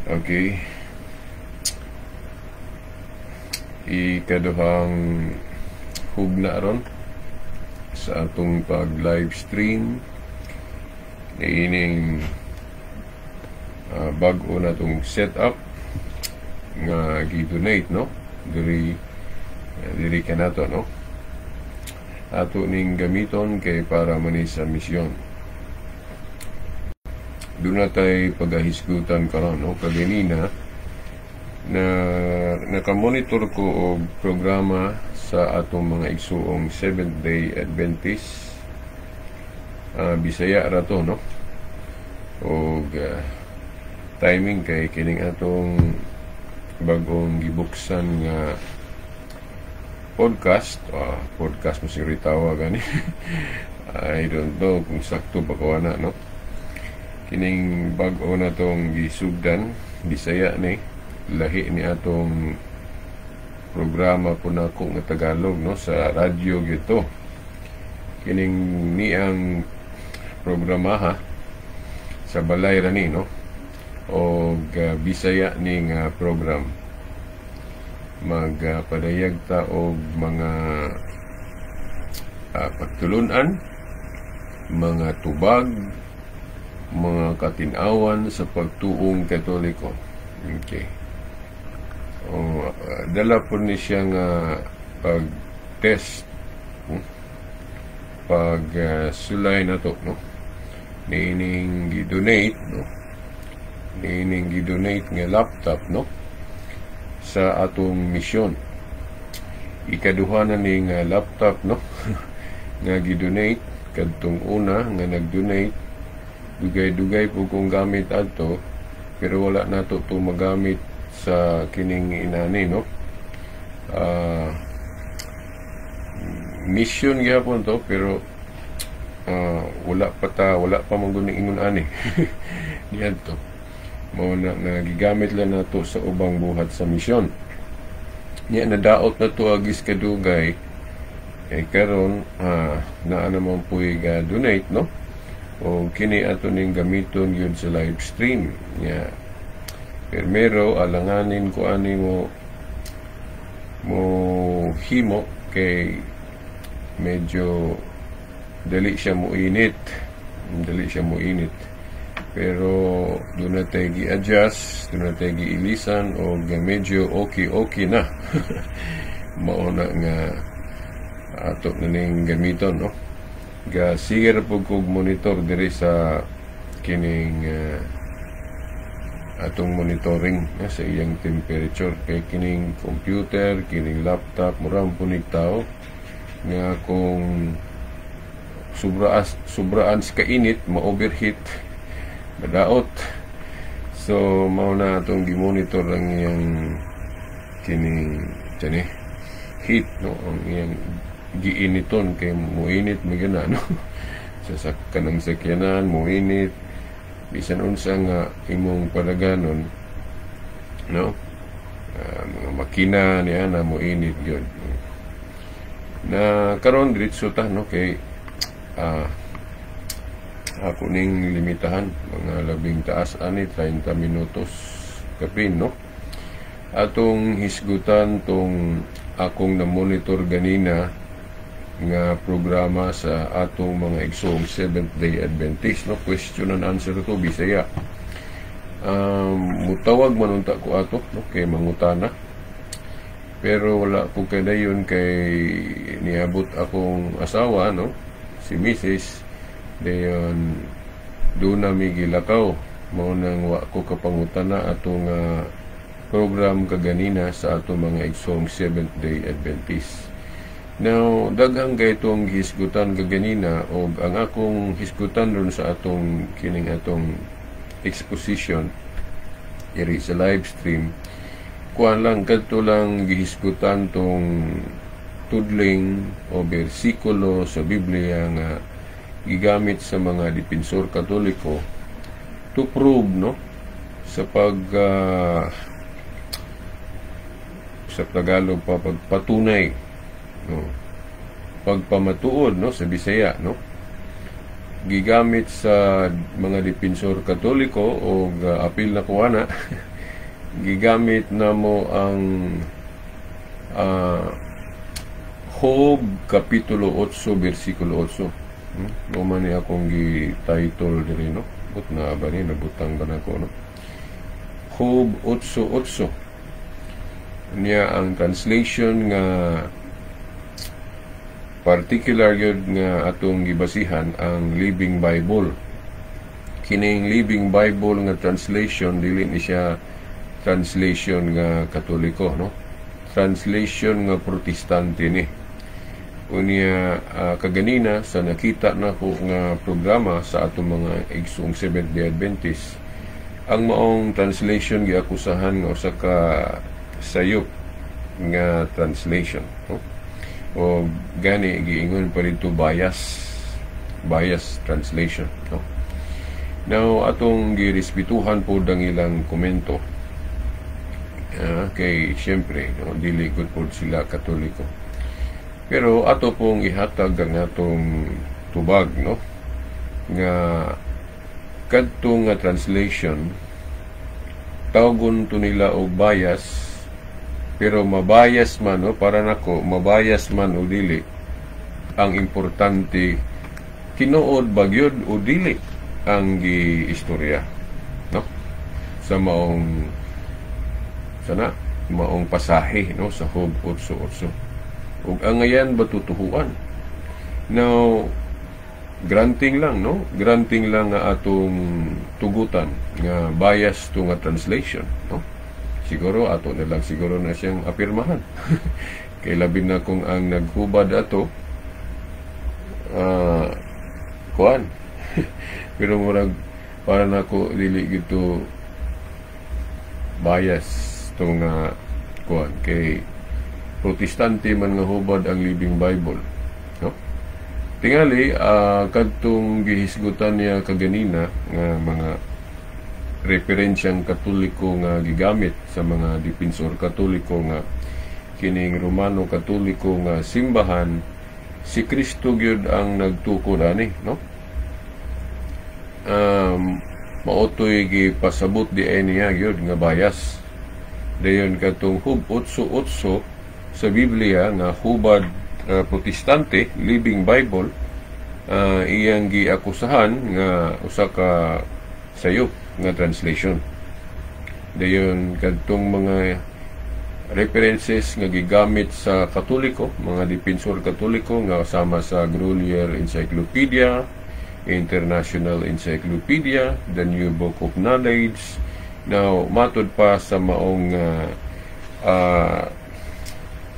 Okay. Ikaduhang hugna ron sa atong pag live stream niining bag-o na tong setup nga gi-donate, no, diri diri kanato, no? Ato ning gamiton kay para man ni sa misyon. Duna tay pagahisgutan karon, no? Kaganina na nakamonitor ko og programa sa atong mga igsuong Seventh Day Adventist, Bisaya ra to, no? Og timing kay kining atong bagong gibuksan nga podcast, podcast mo siguro tawag ani, I don't know kung sakto ba ko ana, no? Kining bag-o na tong gisugdan, Bisaya ni, lahi ni atong programa po nako nga Tagalog, no, sa radyo gito. Kining niang programaha sa balay ra ni, no, og Bisaya ni nga program. Magpadayag ta og mga pagtulunan, mga tubag, mga katinawan sa pagtuong Katoliko. Okay. O, dala po ni siya nga pag-test, pag sulay na to, no, niining gi-donate, no, niining gi-donate nga laptop, no, sa atong misyon. Ikaduha na ni nga laptop, no, nga gi-donate. Kadtong una nga nag-donate, dugay-dugay po kong gamit adto, pero wala nato to magamit sa kining inani, no? Mission gyapon to, pero wala pa ta, wala pa man gud ingon ani niadto. Mao na nga gigamit lang nato sa ubang buhat sa misyon niya. Nadaot na to agis kadugay. Eh karon naa naman pu'y ga donate, no, o kini ato ning gamiton gyud sa live stream niya. Primero alanganin ko ani mo mo himo kay medyo dali siya mo init, dali siya mo init, pero duna tay gi-adjust, duna tay giilisan og medyo okay okay na. Mao na nga ato na ning gamiton, no? Ga sige ra pud kog monitor diri sa kining atong monitoring na sa iyang temperature, kay kining computer, kining laptop, mura po ni tao nga kung sobraan sa kainit, ma-overheat, madaot. So mao na atong gi-monitor ang iyang kining kani heat, no, ang iyang giiniton kay muinit man gana, no, sa kanang sakyanan muinit, bisan unsa nga imong palaganon, no, mga makina niya na muinit gyud na. Karon diretso ta, no, kay ako ning limitahan mga labing taas ani 30 minutos kapin, no? Atong hisgutan tong akong na-monitor ganina nga programa sa atong mga igsoong Seventh Day Adventist, no? Question and answer to, Bisaya. Mutawag man unta ko ato, no, kay mangutana, pero wala ko kadayon kay niabot akong asawa, no, si Mrs. Dayon duna mi gilakaw. Mao nang wa ko kapangutana atong program kaganina sa atong mga igsoong Seventh Day Adventist. Now, daghang kay itong hisgutan kaganina, og ang akong hisgutan ron sa atong kining atong exposition iri sa live stream, kuan lang, kadto lang gihisgutan tong tudling o bersikulo sa Biblia nga gigamit sa mga depensor Katoliko to prove, no, sa pag sa Tagalog pa, pagpatunay, no, pagpamatuod, no, sa Bisaya, no, gigamit sa mga depensor Katoliko og apil na kuana. Gigamit namo ang Job kapitulo 8 bersikulo 8. Mao man ni akong gi-title diri, no. But na ba ni nabutang ba nako, no? Job 8:8 niya ang translation nga particular gyud nga atong gibasihan, ang Living Bible. Kining Living Bible nga translation, dili ni siya translation nga Katoliko, no? Translation nga Protestante ni. Unya kaganina sa nakita nako nga programa sa atong mga igsoong Seventh Day Adventist, ang maong translation giakusahan nga usa ka sayop nga translation, no? O gani giingon pa rito bias bias translation, no? Now atong girespetuhan po ang ilang komento kay siyempre, no, dili gud po sila Katoliko, pero ato pong ihatag ang atong tubag, no, nga kadto nga translation tawgon to nila og bias. Pero mabayas man, no, para nako, mabayas man o dili, ang importante tinuod ba gyud o dili ang giistorya, no, sa maong sana maong pasahe, no, sa Job 8:8, ug ang ngayan ba tutuhuan. Now granting lang, no, granting lang nga atong tugutan nga bias to nga translation, no? Siguro ato na lang siguro na siyang apirmahan kay labi na kung ang naghubad ato kuan. Pero murag para nako dili gito bias to nga kuan kay Protestante man nga hubad ang Living Bible, no? Tingali kadtong gihisgutan niya kaganina nga mga referensyang Katoliko nga gigamit sa mga depensor Katoliko nga kining Romano Katoliko nga simbahan, si Kristo gyud ang nagtukod ani, no? Maotoy gipasabot di ay niya gyud nga bias. Dayon katong Job 8:8 sa Biblia nga hubad Protestante, Living Bible, iyang giakusahan nga usa ka sayop nga translation. Dayon kadtong mga references nga gigamit sa Katoliko, mga depensor Katoliko nga sama sa Grolier Encyclopedia, International Encyclopedia, The New Book of Knowledge. Now, matod pa sa maong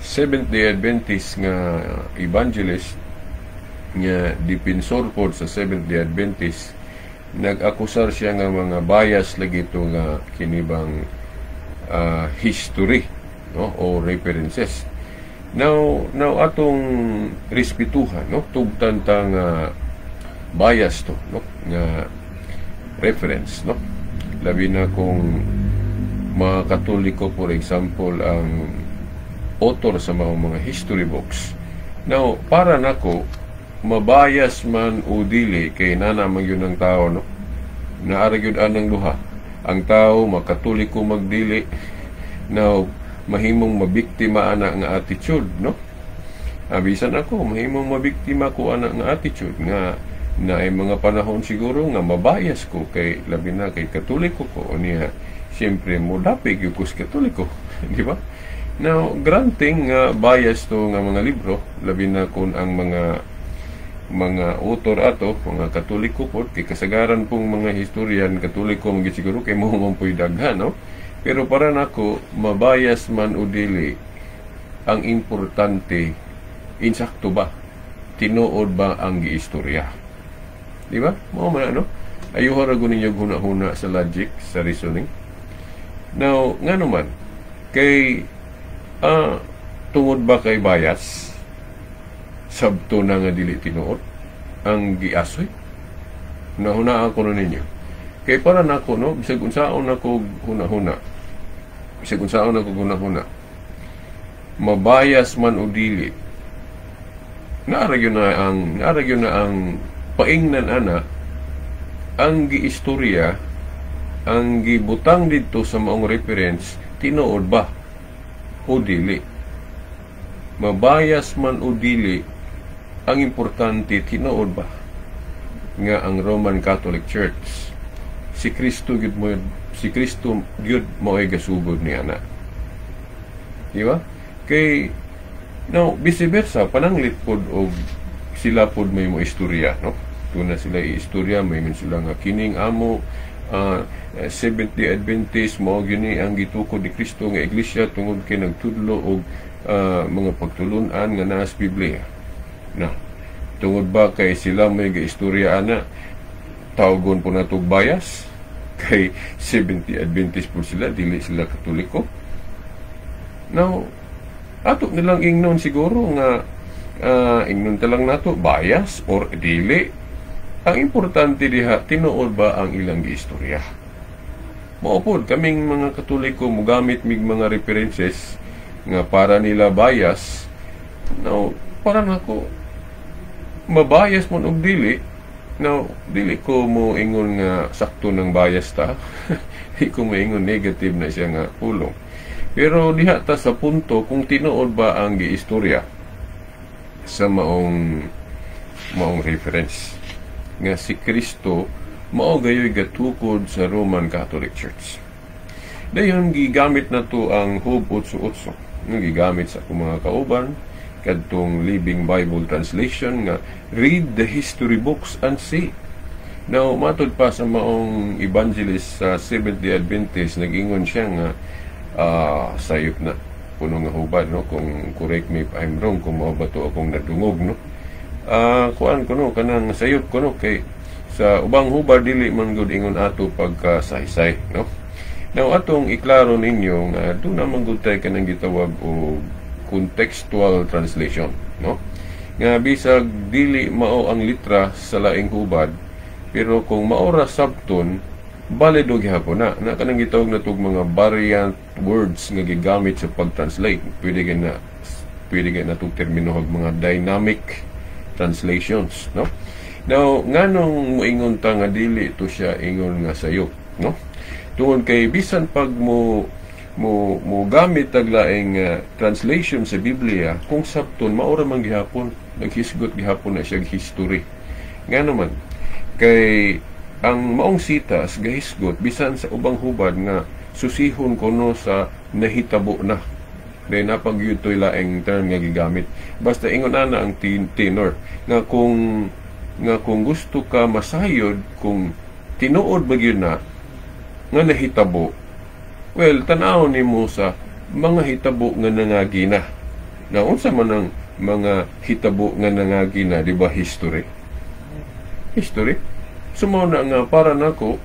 Seventh-day Adventist nga evangelist nga depensor pod sa Seventh-day Adventist, nag-akusar siya nga mga bias lagi ito nga kinibang history, no, o references. Now atong respetuhan, no, tugtan ta nga bias to, no, nga reference, no? Labi na kung mga Katoliko, for example, ang author sa mga history books. Now, para nako, mabayas man o dili, kay nana man yun ang tao, no? Naara gyud anang duha. Ang tao, makatoliko magdili, now, mahimong mabiktima ana nga attitude, no? Bisan ako, mahimong mabiktima ko ana nga attitude nga na ay mga panahon siguro nga mabayas ko kay labi na kay Katoliko ko niya, siyempre mo dapig yung kus Katoliko, di ba? Now, granting nga bias to nga mga libro, labi na kung ang mga author ato mga Katoliko po, kay kasagaran pong mga historian Katoliko man siguro kay mo man po'y daghan, no? Pero para nako, mabayas man o dili, ang importante insakto ba, tinuod ba ang giistorya, di ba? Mao man, ano, ayuha ra ninyo huna-huna sa logic, sa reasoning. Now, ngano man kay tungod ba kay bias, sabto na nga dili tinuod ang giasoy? Nahunaan ko na ninyo kay para nako, no, bisag unsaon ako huna-huna, bisag unsaon ako huna-huna, mabayas man o dili, naara gyud na ang paingnan ana ang giistorya. Ang gibutang didto sa maong reference, tinuod ba o dili? Mabayas man o dili, ang importante, tinuod ba nga ang Roman Catholic Church, si Kristo gyud mo, si Kristo gyud mao'y gasugod ni ana, di ba? Kay now vice versa, pananglit pod og sila pod may mo istorya, no? Tuna sila istorya, may man sila nga kining amo Seventh Day Adventist mao gyud ang gitukod ni Kristo nga iglesia tungod kay nagtudlo og mga pagtulun-an nga naa sa Biblia. Na tungod ba kay sila may gaistorya ana, tawgon po natog bias kay Seventh Day Adventist po sila, dili sila Katoliko? Now ato nilang ingnon siguro nga ingnon ta lang nato bias or dili, ang importante diha, tinuod ba ang ilang giistorya? Mao pod kaming mga Katoliko, mugamit mig mga references nga para nila bias. Now para nako, mabayas mo og dili, now dili ko mo ingon nga sakto ng bias ta. Di ko moingon negative na siya nga pulong, pero diha ta sa punto kung tinuod ba ang giistorya sa maong reference nga si Kristo mao gayoy gatukod sa Roman Catholic Church. Dayon gigamit na to ang Hub 8.8 nga gigamit sa akong mga kauban, kadtong Living Bible Translation nga "Read the history books and see." Now, matod pa sa maong evangelist sa Seventh-day Adventist, nag-ingon siya nga sayop na puno nga hubad, no? Kung correct me if I'm wrong, kung mao ba to akong nadungog, no? Kuan kuno, kanang sayop kuno kay sa ubang hubad dili man gud ingon ato pagka saysay, no? Now atong iklaro ninyo nga duna man gud tay kanang gitawag og contextual translation, no? Nga bisag dili mao ang litra sa laing hubad, pero kung mao ra sabton, balido gihapon na. Na kanang gitawag na tog mga variant words nga gigamit sa pag-translate. Pwede gay na tog termino og mga dynamic translations, no? Now, nganong moingon ta nga dili to siya ingon nga sayop, no? Tungod kay bisan pag mo gamit tag laing translation sa Biblia, kung sabton mao ra man gihapon, naghisgot gihapon na siya history. Nga naman kay ang maong sitas gahisgot bisan sa ubang hubad nga susihon kuno sa nahitabo na. Dahil napagyud to'y laing term nga gigamit. Basta ingon ana ang tenor nga kung gusto ka masayod kung tinuod ba gyud na nga nahitabo, well, tan-aw nimo sa mga hitabo nga nangagi na. Na unsa man ang mga hitabo nga nangagi na, di ba history? History. So mao na nga para nako,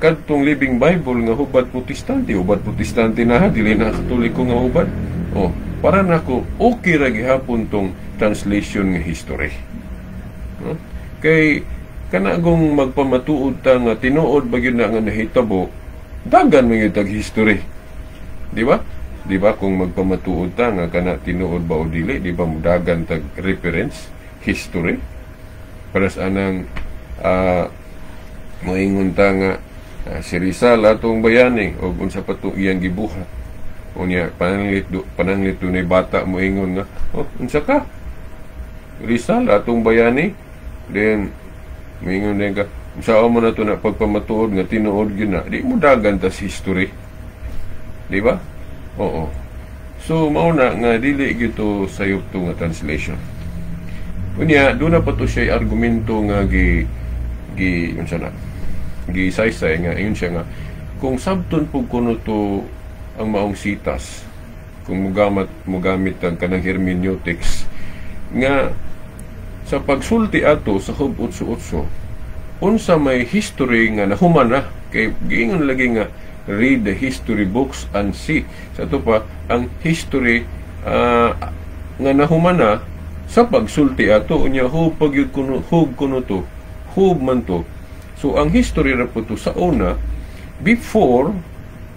kadtong Living Bible nga hubad Protestante, hubad Protestante na ha, dili na Katoliko nga hubad. Oh, para nako okay ra gihapon tong translation nga history. No? Kay kanagong magpamatuod ta nga tinuod ba gyud na nga nahitabo, dagan man gyud tag history. Di ba? Di ba kung magpamatuod ta nga kana tinuod ba o dili, di ba mudagan tag reference history? Para sa anang moingon ta nga si Rizal atong bayani o unsa pa to iyang gibuhat. Unya pananglit dunay bata moingon nga, "Oh, unsa ka? Rizal atong bayani." Then moingon din ka, "Unsa mo na to na pagpamatuod nga tinuod gyud na?" Di mo dagan tas history. Di ba? Oo. So mao na nga dili gyud to sayop to nga translation. Unya duna pa to siya argumento nga gi gi unsa na, gisaysay nga ingon siya nga kung sabton pug kuno to ang maong sitas, kung mugamit ang kanang hermeneutics nga sa pagsulti ato sa Hub 8.8, unsa may history nga nahuman na, kay giingon lagi nga "Read the history books and see." Sa ato pa ang history nga nahuman na sa pagsulti ato, unya hub pag yun kuno, hub kuno to, hub man to. So ang history ra po to sa una before,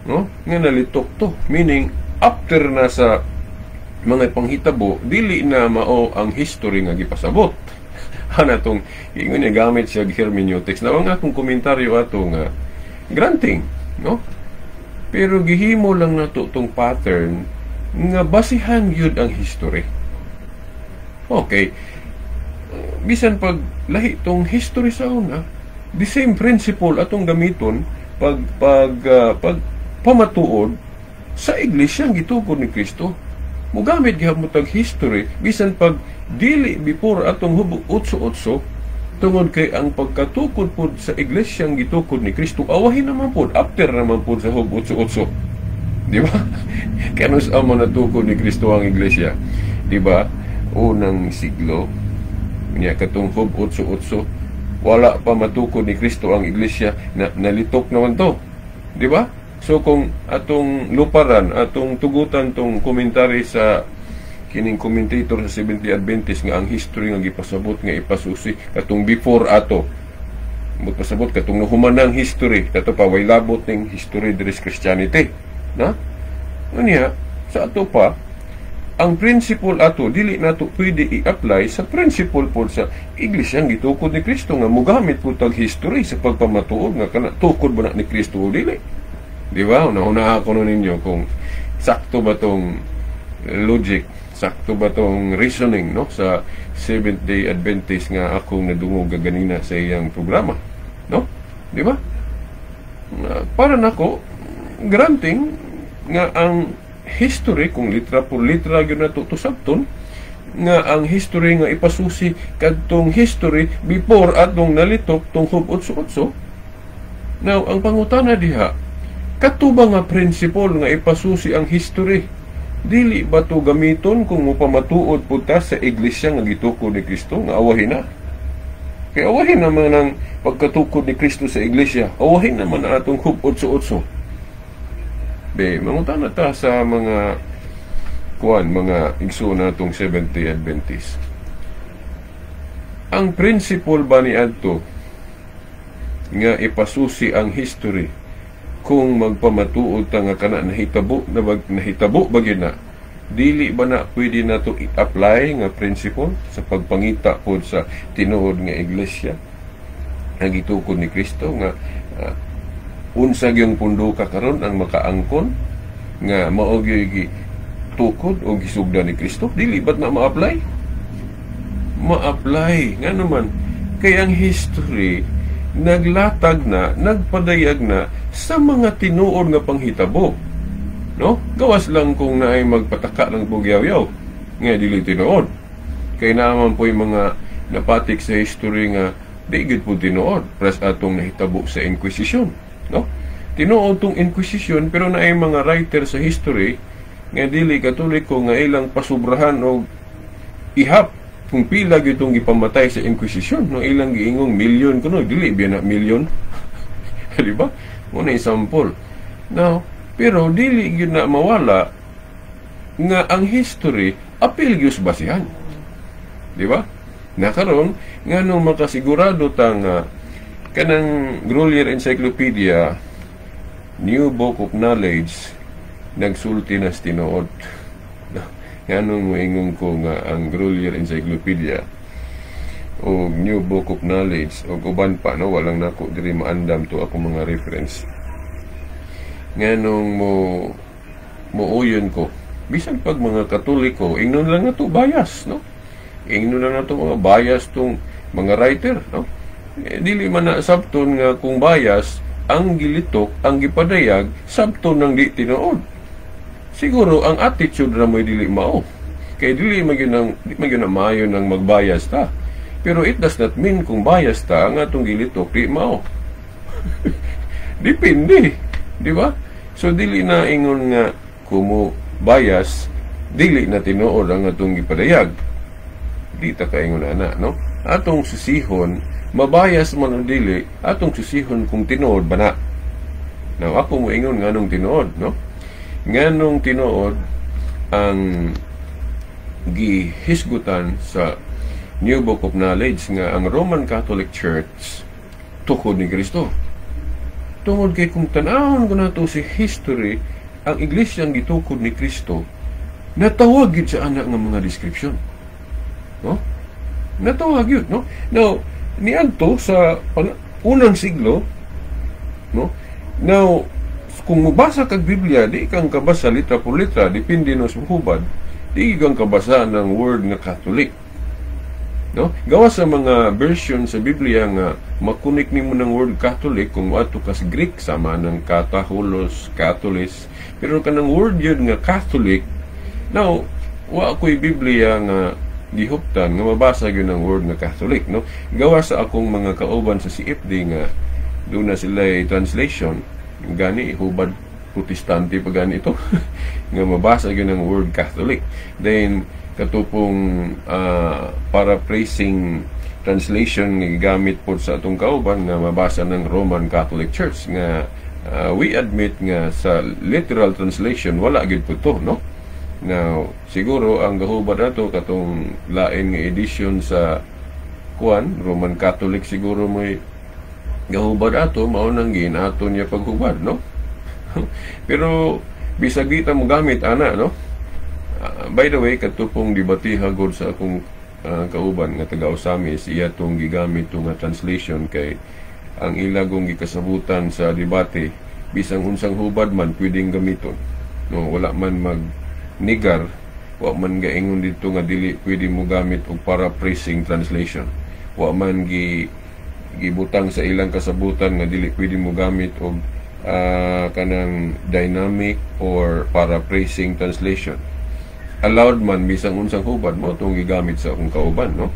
no, nga nalitok to, meaning after na sa mga panghitabo, dili na mao ang history nga gipasabot ana tong ingon niya, gamit siya hermeneutics. Na ang akong komentaryo ato nga Granting, no? Pero gihimo lang nato tong pattern nga basihan gyud ang history. Okay. Bisan pag lahi tong history sa una, the same principle atong gamiton pag pamatuod sa iglesia gitukod ni Kristo. Mugamit gihapon tag history bisan pag dili before atong Hub 8-8, tungod kay ang pagkatukod pod sa iglesia gitukod ni Kristo awahin naman pod, after naman pod sa Hub 8-8, di ba? Kanus amo natukod ni Kristo ang iglesia, di ba? Unang siglo niya, katong Hub 8-8, wala pa matukod ni Kristo ang iglesia na nalitok naman to, di ba? So kung atong luparan, atong tugutan tong komentary sa kining commentator sa Seventh-day Adventist nga ang history nga gipasabot nga ipasusi katong before ato, magpasabot katong nahumanang history, kato pa way labot ning history diri sa Christianity na unya sa ato pa, ang principle ato dili nato pwede i-apply sa principle pod sa iglesia gitukod ni Kristo nga mogamit po tag history sa pagpamatuod nga kana tukod ba na ni Kristo o dili, di ba? Una ako nun ninyo kung sakto ba tong logic, sakto ba tong reasoning, no, sa Seventh Day Adventist nga akong nadungog ganina sa iyang programa, no? Di ba? Para nako, granting nga ang history, kung litra por litra gyud nato to sabton nga ang history nga ipasusi kadtong history before atong nalitok tong Hub 8-8. Now, ang pangutana diha, kato ba nga principle nga ipasusi ang history, dili ba to gamiton kung mupamatuod pud ta sa iglesia nga gitukod ni Kristo nga awahin na? Kay awahin naman ang pagkatukod ni Kristo sa iglesia, awahin naman ang atong Hub 8-8. Be, mangutana ta sa mga kuan, mga igsoon natong Seventh-day Adventist. Ang principle ba ni adto nga ipasusi ang history kung magpamatuod ta nga kana nahitabo na bag, nahitabo ba gyud na, dili ba na pwede nato i-apply nga principle sa pagpangita pod sa tinuod nga iglesia nga gitukod ni Kristo nga unsa gyung punduka karon ang makaangkon nga mao gyud tukod o gisugda ni Kristo? Dili ba't na ma-apply? Ma-apply nga naman, kay ang history naglatag na, nagpadayag na sa mga tinuod nga panghitabo, no? Gawas lang kung naay magpataka ng bugyaw-yaw nga dili tinuod, kay naman po yung mga napatik sa history nga di gyud po tinuod, pres atong nahitabo sa Inquisition, no? Tinuod tong Inquisition, pero naay mga writer sa history nga dili Katoliko nga ilang pasubrahan og ihap kung pila gyud tong gipamatay sa Inquisition, no? Ilang giingong milyon kuno, dili biya na milyon, di ba? Mo na example. Now, pero dili gyud na mawala nga ang history apil gyud sa basihan, di ba? Na karon, nganong makasigurado ta nga kanang Grolier Encyclopedia, New Book of Knowledge, nagsulti na sa tinuod? Nganong moingon ko nga ang Grolier Encyclopedia o New Book of Knowledge o uban pa, no, walang nako diri maandam to ako mga reference, nganong mo muuyon ko bisan pag mga Katoliko ingnon lang nato bias, no? Ingnon lang nato mga bias tong mga writer, no? Eh, dili man na sabton nga kung bias ang gilitok, ang gipadayag, sabton nang di tinuod. Siguro ang attitude ra mo'y dili mao, kay dili man gyud ang maayo nang magbias ta, pero it does not mean kung bias ta nga atong gilitok di mao. Depende, di ba? So dili na ingon nga kumo bias, dili na tinuod ang atong gipadayag. Di ta kaingon ana, no? Atong susihon, mabayas man o dili, atong susihon kung tinuod ba na. Now, ako moingon nganong tinuod, no? Nganong tinuod ang gihisgutan sa New Book of Knowledge nga ang Roman Catholic Church tukod ni Kristo. Tungod kay kung tan-awon ko nato si history, ang iglesia ang gitukod ni Kristo natawag gyud sa anak nga mga description. No? Natawag yun, no? Now, niadto sa unang siglo, no? Now, kung mobasa kag Biblia, di kang kabasa litra por litra, depende no sa hubad, di kang kabasa ng word nga Catholic. No? Gawa sa mga version sa Biblia nga makunik nimo ng word Catholic kung moadto ka sa Greek, sama ng katahulos, Catholis, pero kanang word yun nga Catholic. Now, wa ako'y Biblia nga gihuptan nga mabasa gyud ang word nga Catholic, no? Gawa sa akong mga kauban sa CFD nga doon na sila translation, gani hubad Protestante pa gani ito nga mabasa gyud ang word Catholic. Then katupong paraphrasing translation nga gigamit po sa atong kauban nga mabasa ng Roman Catholic Church nga we admit nga sa literal translation wala gyud po to, no? Now, siguro ang gahubad ato katong lain nga edition sa kuan Roman Catholic, siguro mo'y gahubad ato, mao nang ginato niya paghubad, no? Pero bisag di ta mo gamit ana, no? By the way, kadto pong debatiha gud sa akong kauban nga taga Osamis, iya tong gigamit to nga translation kay ang ilagong gikasabutan sa debate, bisang unsang hubad man pwedeng gamiton. No, wala man mag nigar, wa man gaingon dito nga dili pwede mo gamit og paraphrasing translation. Wa man gibutang sa ilang kasabutan nga dili pwede mo gamit og kanang dynamic or paraphrasing translation. Allowed man bisang unsang hubad mo itong gigamit sa akong kauban, no?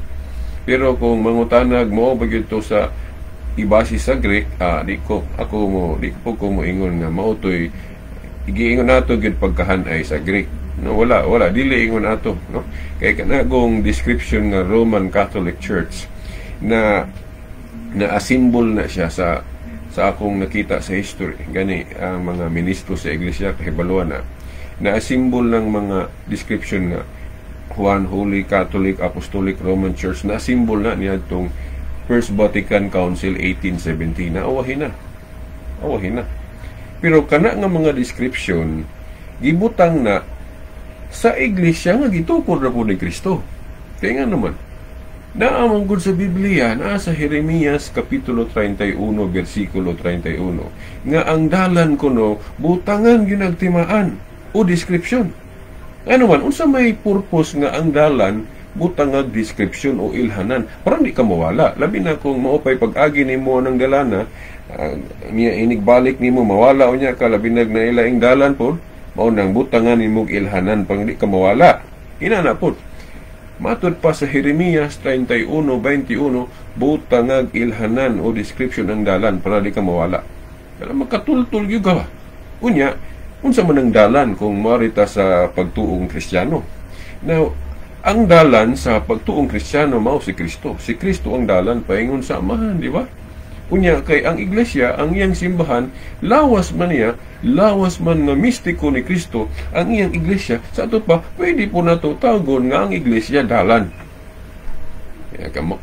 Pero kung mangutanag mo ba gyud to sa ibase sa Greek, di ko ako mo di ko ko mo ingon nga mao toy giingon nato gyud pagkahanay sa Greek. No, wala wala dili ingon ato, no? Kay kanagong description nga Roman Catholic Church na na symbol na siya sa akong nakita sa history. Gani ang mga ministro sa iglesia kahibaluan na na symbol ng mga description nga One Holy Catholic Apostolic Roman Church, na symbol na niya itong First Vatican Council 1870 na awahin na. Awahin na. Pero kana nga mga description gibutang na sa iglesia nga gitukod na po ni Kristo. Kaya nga naman, naa man gud sa Biblia, naa sa Jeremias Kapitulo 31, versikulo 31, nga ang dalan kuno butangan ginagtimaan o description. Ano man, unsa may purpose nga ang dalan butangag description o ilhanan para di ka mawala? Labi na kung maupay pag-agi nimo ng dalana, niya inigbalik nimo mawala unya ka, labi nag nailaing dalan po, mao nang butangan nimo ilhanan pang di ka mawala. Inana po. Matud pa sa Jeremias 31:21, butangag ilhanan o description ang dalan para di ka mawala. Kaya makatultul gyud ka. Unya, unsa man ang dalan kung marita sa pagtuong Kristiyano? Now, ang dalan sa pagtuong Kristiyano mao si Kristo. Si Kristo ang dalan paingon sa Amahan, di ba? Unya kay ang iglesia, ang iyang simbahan, lawas man niya, lawas man nga mistiko ni Kristo ang iyang iglesia. Sa ato pa, pwede po nato tawgon nga ang iglesia dalan.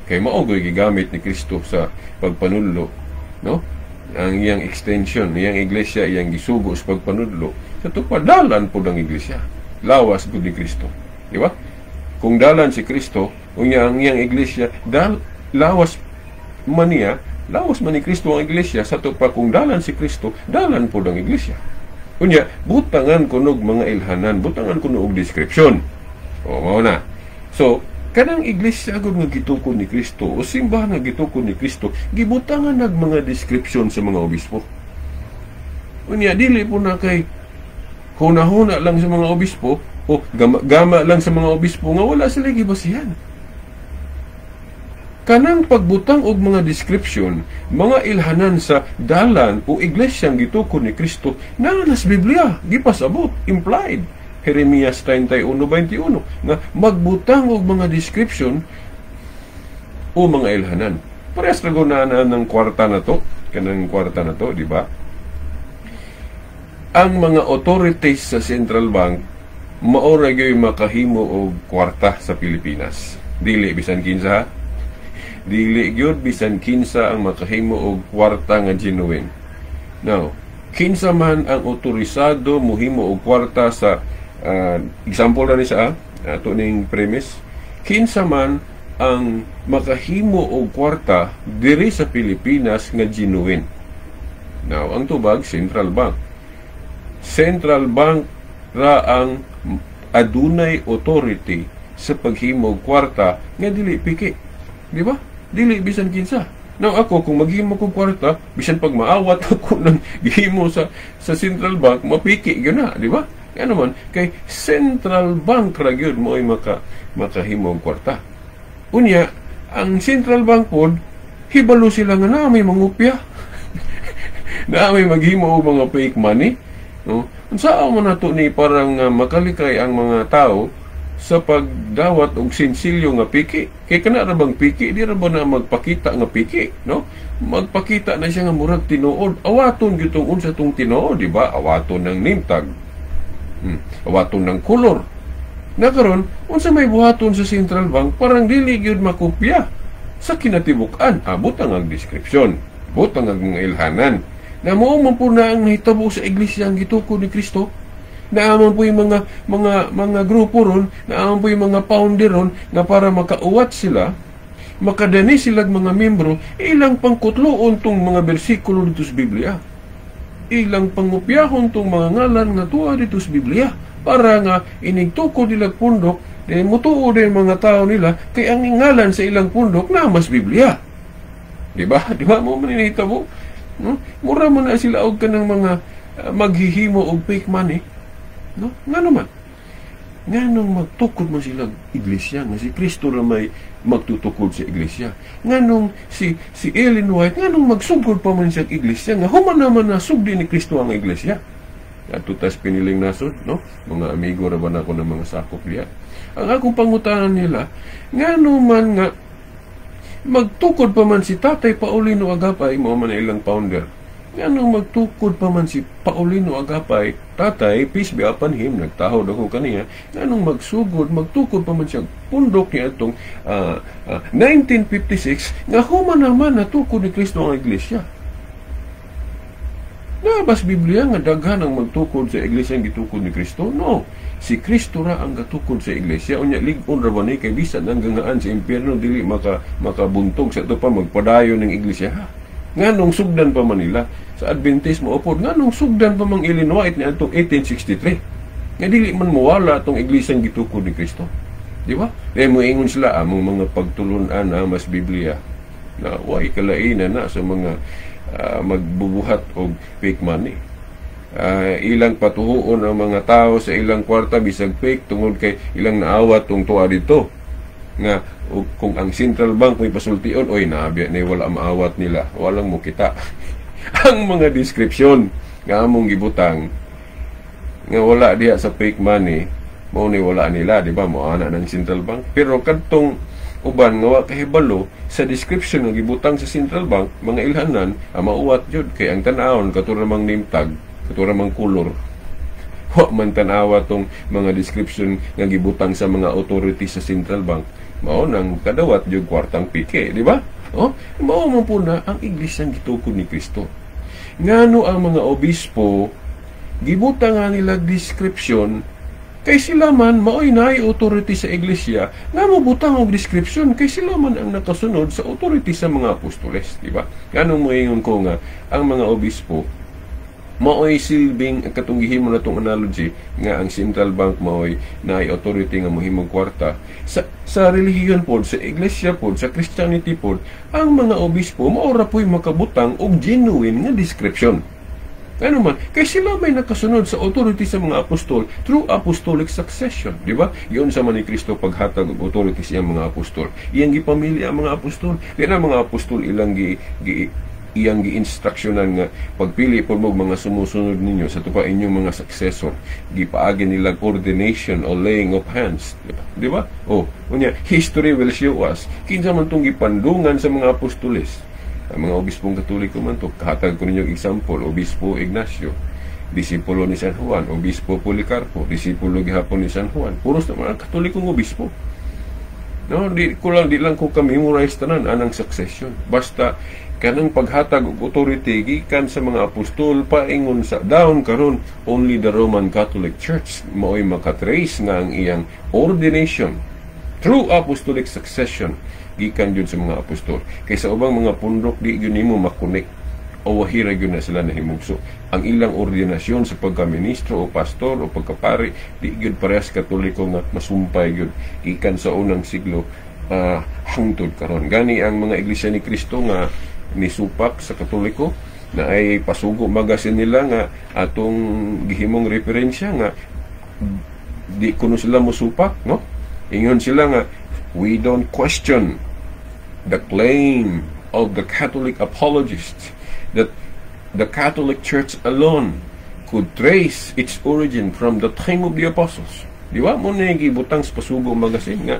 Kay mao goy gigamit ni Kristo sa pagpanudlo, no? Ang iyang extension, iyang iglesia, iyang gisugo sa pagpanudlo. Sa ato pa, dalan po ang iglesia. Lawas gud ni Kristo. Di ba? Kung dalan si Kristo, unya ang iyang iglesia, lawas man niya, lawas man ni Kristo ang iglesia, sa ato pa kung dalan si Kristo, dalan po ang iglesia. Unya, butangan kunog mga ilhanan, butangan kuno og description. O, mao na. So, kanang iglesia gud nga gitukod ni Kristo o simbahan nga gitukod ni Kristo, gibutangan nag mga description sa mga obispo. Unya, dili po na kay huna-huna lang sa mga obispo o gama, gama lang sa mga obispo nga wala sila gibasihan. Kanang pagbutang og mga description, mga ilhanan sa dalan o iglesyang gitukod ni Kristo, naa na sa Biblia, gipasabot, implied. Jeremias 31:21, nga magbutang og mga description o mga ilhanan. Parehas ra na ng kwarta na to, kanang kwarta na to, di ba? Ang mga authorities sa central bank mao ra gyud makahimo og kwarta sa Pilipinas. Dili bisan kinsa, dili gyud bisan kinsa ang makahimo og kwarta nga genuine. Now, kinsa man ang otorisado mohimo og kwarta sa example na ni sa ato ning premise, kinsa man ang makahimo og kwarta diri sa Pilipinas nga genuine? Now, ang tubag, central bank. Central bank ra ang adunay authority sa paghimog kwarta nga dili piki. Di ba? Dili bisan kinsa. Now ako, kung maghimo kog kwarta, bisan pag maawat ako ng gihimo sa central bank, mapiki gyud na, di ba? Kaya naman, kay central bank ra gyud mo'y makahimo og kwarta. Unya, ang central bank pod, hibalo sila nga na may mangupya, na may maghimo og mga fake money. No? Unsa man nato ni parang makalikay ang mga tao sa pagdawat og sinsilyo nga piki? Kay kana ra bang piki, di ra ba na magpakita nga piki, no? Magpakita na siya nga murag tinuod. Awaton gyud tong unsa tong tinuod, di ba? Awaton ng name tag. Awaton ng kolor. Na karon, unsa may buhaton sa central bank parang dili gyud makopya sa kinatibuk-an? Abot ang description. Butang ang mga ilhanan. Na mao man po na ang nahitabo sa iglesia ang gitukod ni Kristo. Naaman po yung mga grupo ron, naaman po yung mga founder ron nga para makauwat sila, makadani sila mga membro, ilang pangkutloon tong mga bersikulo dito sa Biblia. Ilang pangupyahon tong mga ngalan nga tuwa dito sa Biblia para nga inig tukod nila pundok, eh, mutuo din mga tao nila kay ang ngalan sa ilang pundok na mas Biblia. Di ba? Di ba mo man nahitabo? No? Mura man na sila og kanang mga maghihimo og fake money. No? Nga naman. Nga nung magtukod man sila iglesia, nga si Kristo ra may magtutukod sa iglesia. Nga nung si Ellen White, nga nung magsugod pa man siya iglesia, nga human naman na sugdi ni Kristo ang iglesia. Ato tas piniling nasod, no? Mga amigo ra ba nako ng mga sakop diya. Ang akong pangutanan nila, nga man nga magtukod pa man si Tatay Paulino Agapay, mao man ilang founder. Nganong magtukod pa man si Paulino Agapay, Tatay, peace be upon him, nagtahod ako kaniya, nganong magsugod, magtukod pa man siya, pundok niya itong 1956, nga human naman natukod ni Kristo ang iglesia? Nabas Biblia nga daghan ang magtukod sa iglesia ang gitukod ni Kristo? No. Si Kristo ra ang gatukod sa iglesia. Unya lig-on ra ba ni kay bisan ang gangaan sa impyerno dili makabuntog sa ito pa magpadayon ng iglesia. Ha? Nganong sugdan pa man nila sa Adventist mo upod, nganong sugdan pa mang Ellen White ni atong 1863 nga dili man mawala atong iglesia ang gitukod ni Kristo? Di ba? Dahil mo ingon sila among mga pagtulunan na mas Biblia na way kalainan na sa mga magbubuhat og fake money. Ilang patuhuon ang mga tao sa ilang kwarta bisag fake tungod kay ilang naawat tong tuwa dito nga og kung ang central bank may pasultion, oy, naabya ni wala maawat nila, walang mo kita ang mga description nga among gibutang nga wala diha sa fake money, mao ni wala nila, di ba? Mo ana ng central bank, pero kadtong uban nga wa kahibalo sa description nga gibutang sa central bank, mga ilhanan ang mauwat jud kay ang tan-awon kato mang name tag, kato mang kolor, wa man tan-awa tong mga description nga gibutang sa mga authorities sa central bank. Mao nang kadawat jud kwartang piki, di ba? Oh, mao man po na ang iglesia ang gitukod ni Kristo. Ngano ang mga obispo gibutang nga nila description kay sila man maoy naay authority sa iglesia nga mobutang og description kay sila man ang nakasunod sa authority sa mga apostoles, di ba? Nganong moingon ko nga ang mga obispo maoy silbing katong gihimo na tong analogy nga ang central bank maoy naay authority nga mohimong kwarta sa relihiyon pod, sa iglesia pod, sa Christianity pod, ang mga obispo mao ra po'y makabutang og genuine nga description? Ano man, kay sila may nakasunod sa authority sa mga apostol through apostolic succession, di ba? Yun sa man ni Kristo paghatag og authority sa iyang mga apostol. Iyang gipamili ang mga apostol. Di na mga apostol ilang gi, gi iyang gi-instructionan nga pagpili po mo mga sumusunod ninyo sa tupa inyong mga successor, gipaagi nila ordination o laying of hands, di ba? Di ba? Oh, unya history will show us kinsa man tong gipandungan sa mga apostoles. Ang mga obispong Katoliko man to, kahatag ko ninyo example, Obispo Ignacio, disipulo ni San Juan, Obispo Policarpo, disipulo gihapon ni San Juan. Puros na mga Katolikong obispo. No, di lang ko ka-memorize tanan anang succession. Basta kanang paghatag og authority gikan sa mga apostol paingon sa down karon, only the Roman Catholic Church mao'y makatrace nga ang iyang ordination through apostolic succession gikan jud sa mga apostol. Kay sa ubang mga pundok di gyud nimo makonek. Awahira gyud na sila nahimugso. Ang ilang ordinasyon sa pagkaministro o pastor o pagkapari, di gyud parehas Katoliko nga masumpay gyud gikan sa unang siglo hangtod karon. Gani ang mga Iglesia ni Cristo nga nisupak sa Katoliko na ay Pasugo Magazine nila nga atong gihimong referensya nga di kuno sila mosupak, no? Ingon sila nga, "We don't question the claim of the Catholic apologists that the Catholic Church alone could trace its origin from the time of the apostles." Di ba? Mao na gibutang sa Pasugo Magazine nga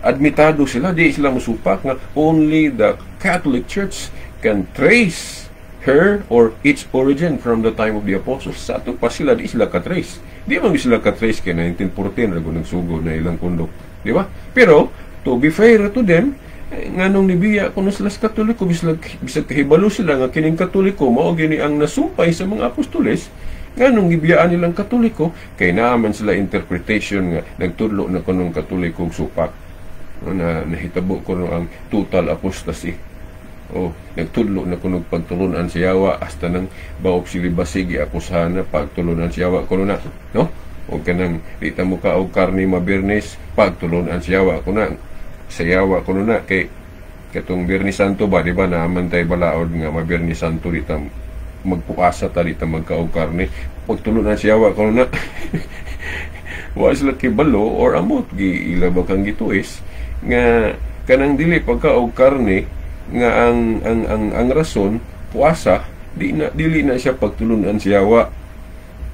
admitado sila, di sila musupak nga only the Catholic Church can trace her or its origin from the time of the apostles. Sa ato pa sila, di sila ka-trace. Di man sila ka-trace kay 1914 ra nagsugod na ilang pundok. Di ba? Pero, to be fair to them, eh, nganong nibiya kuno sila sa Katoliko, bisag kahibalo sila nga kining Katoliko mao gini ang nasumpay sa mga apostoles, nganong gibiyaan nilang Katoliko? Kay naa man sila interpretation nga nagtudlo na kunong Katolikong supak, no, na nahitabo kuno ang total apostasy. Oh, nagtudlo na kuno pagtulunan sa yawa, hasta nang vow of celibacy giakusahan na, pagtulunan sa yawa kuno na, no? O kanang di ta mo kaog karne mabirnes, pagtulunan sa yawa kuno, sa yawa kuno na, kay katong Biyernes Santo ba, di ba, naaman tay balaod nga mabiyernes Santo, di ta magpuasa ta, di ta magkaog karne, pagtulunan sa yawa kuno na. Wa sila kibalo or amot gi ila ba kang gituis nga kanang dili pagkaog karne nga ang rason puasa, di na, dili na siya pagtulunan sa yawa.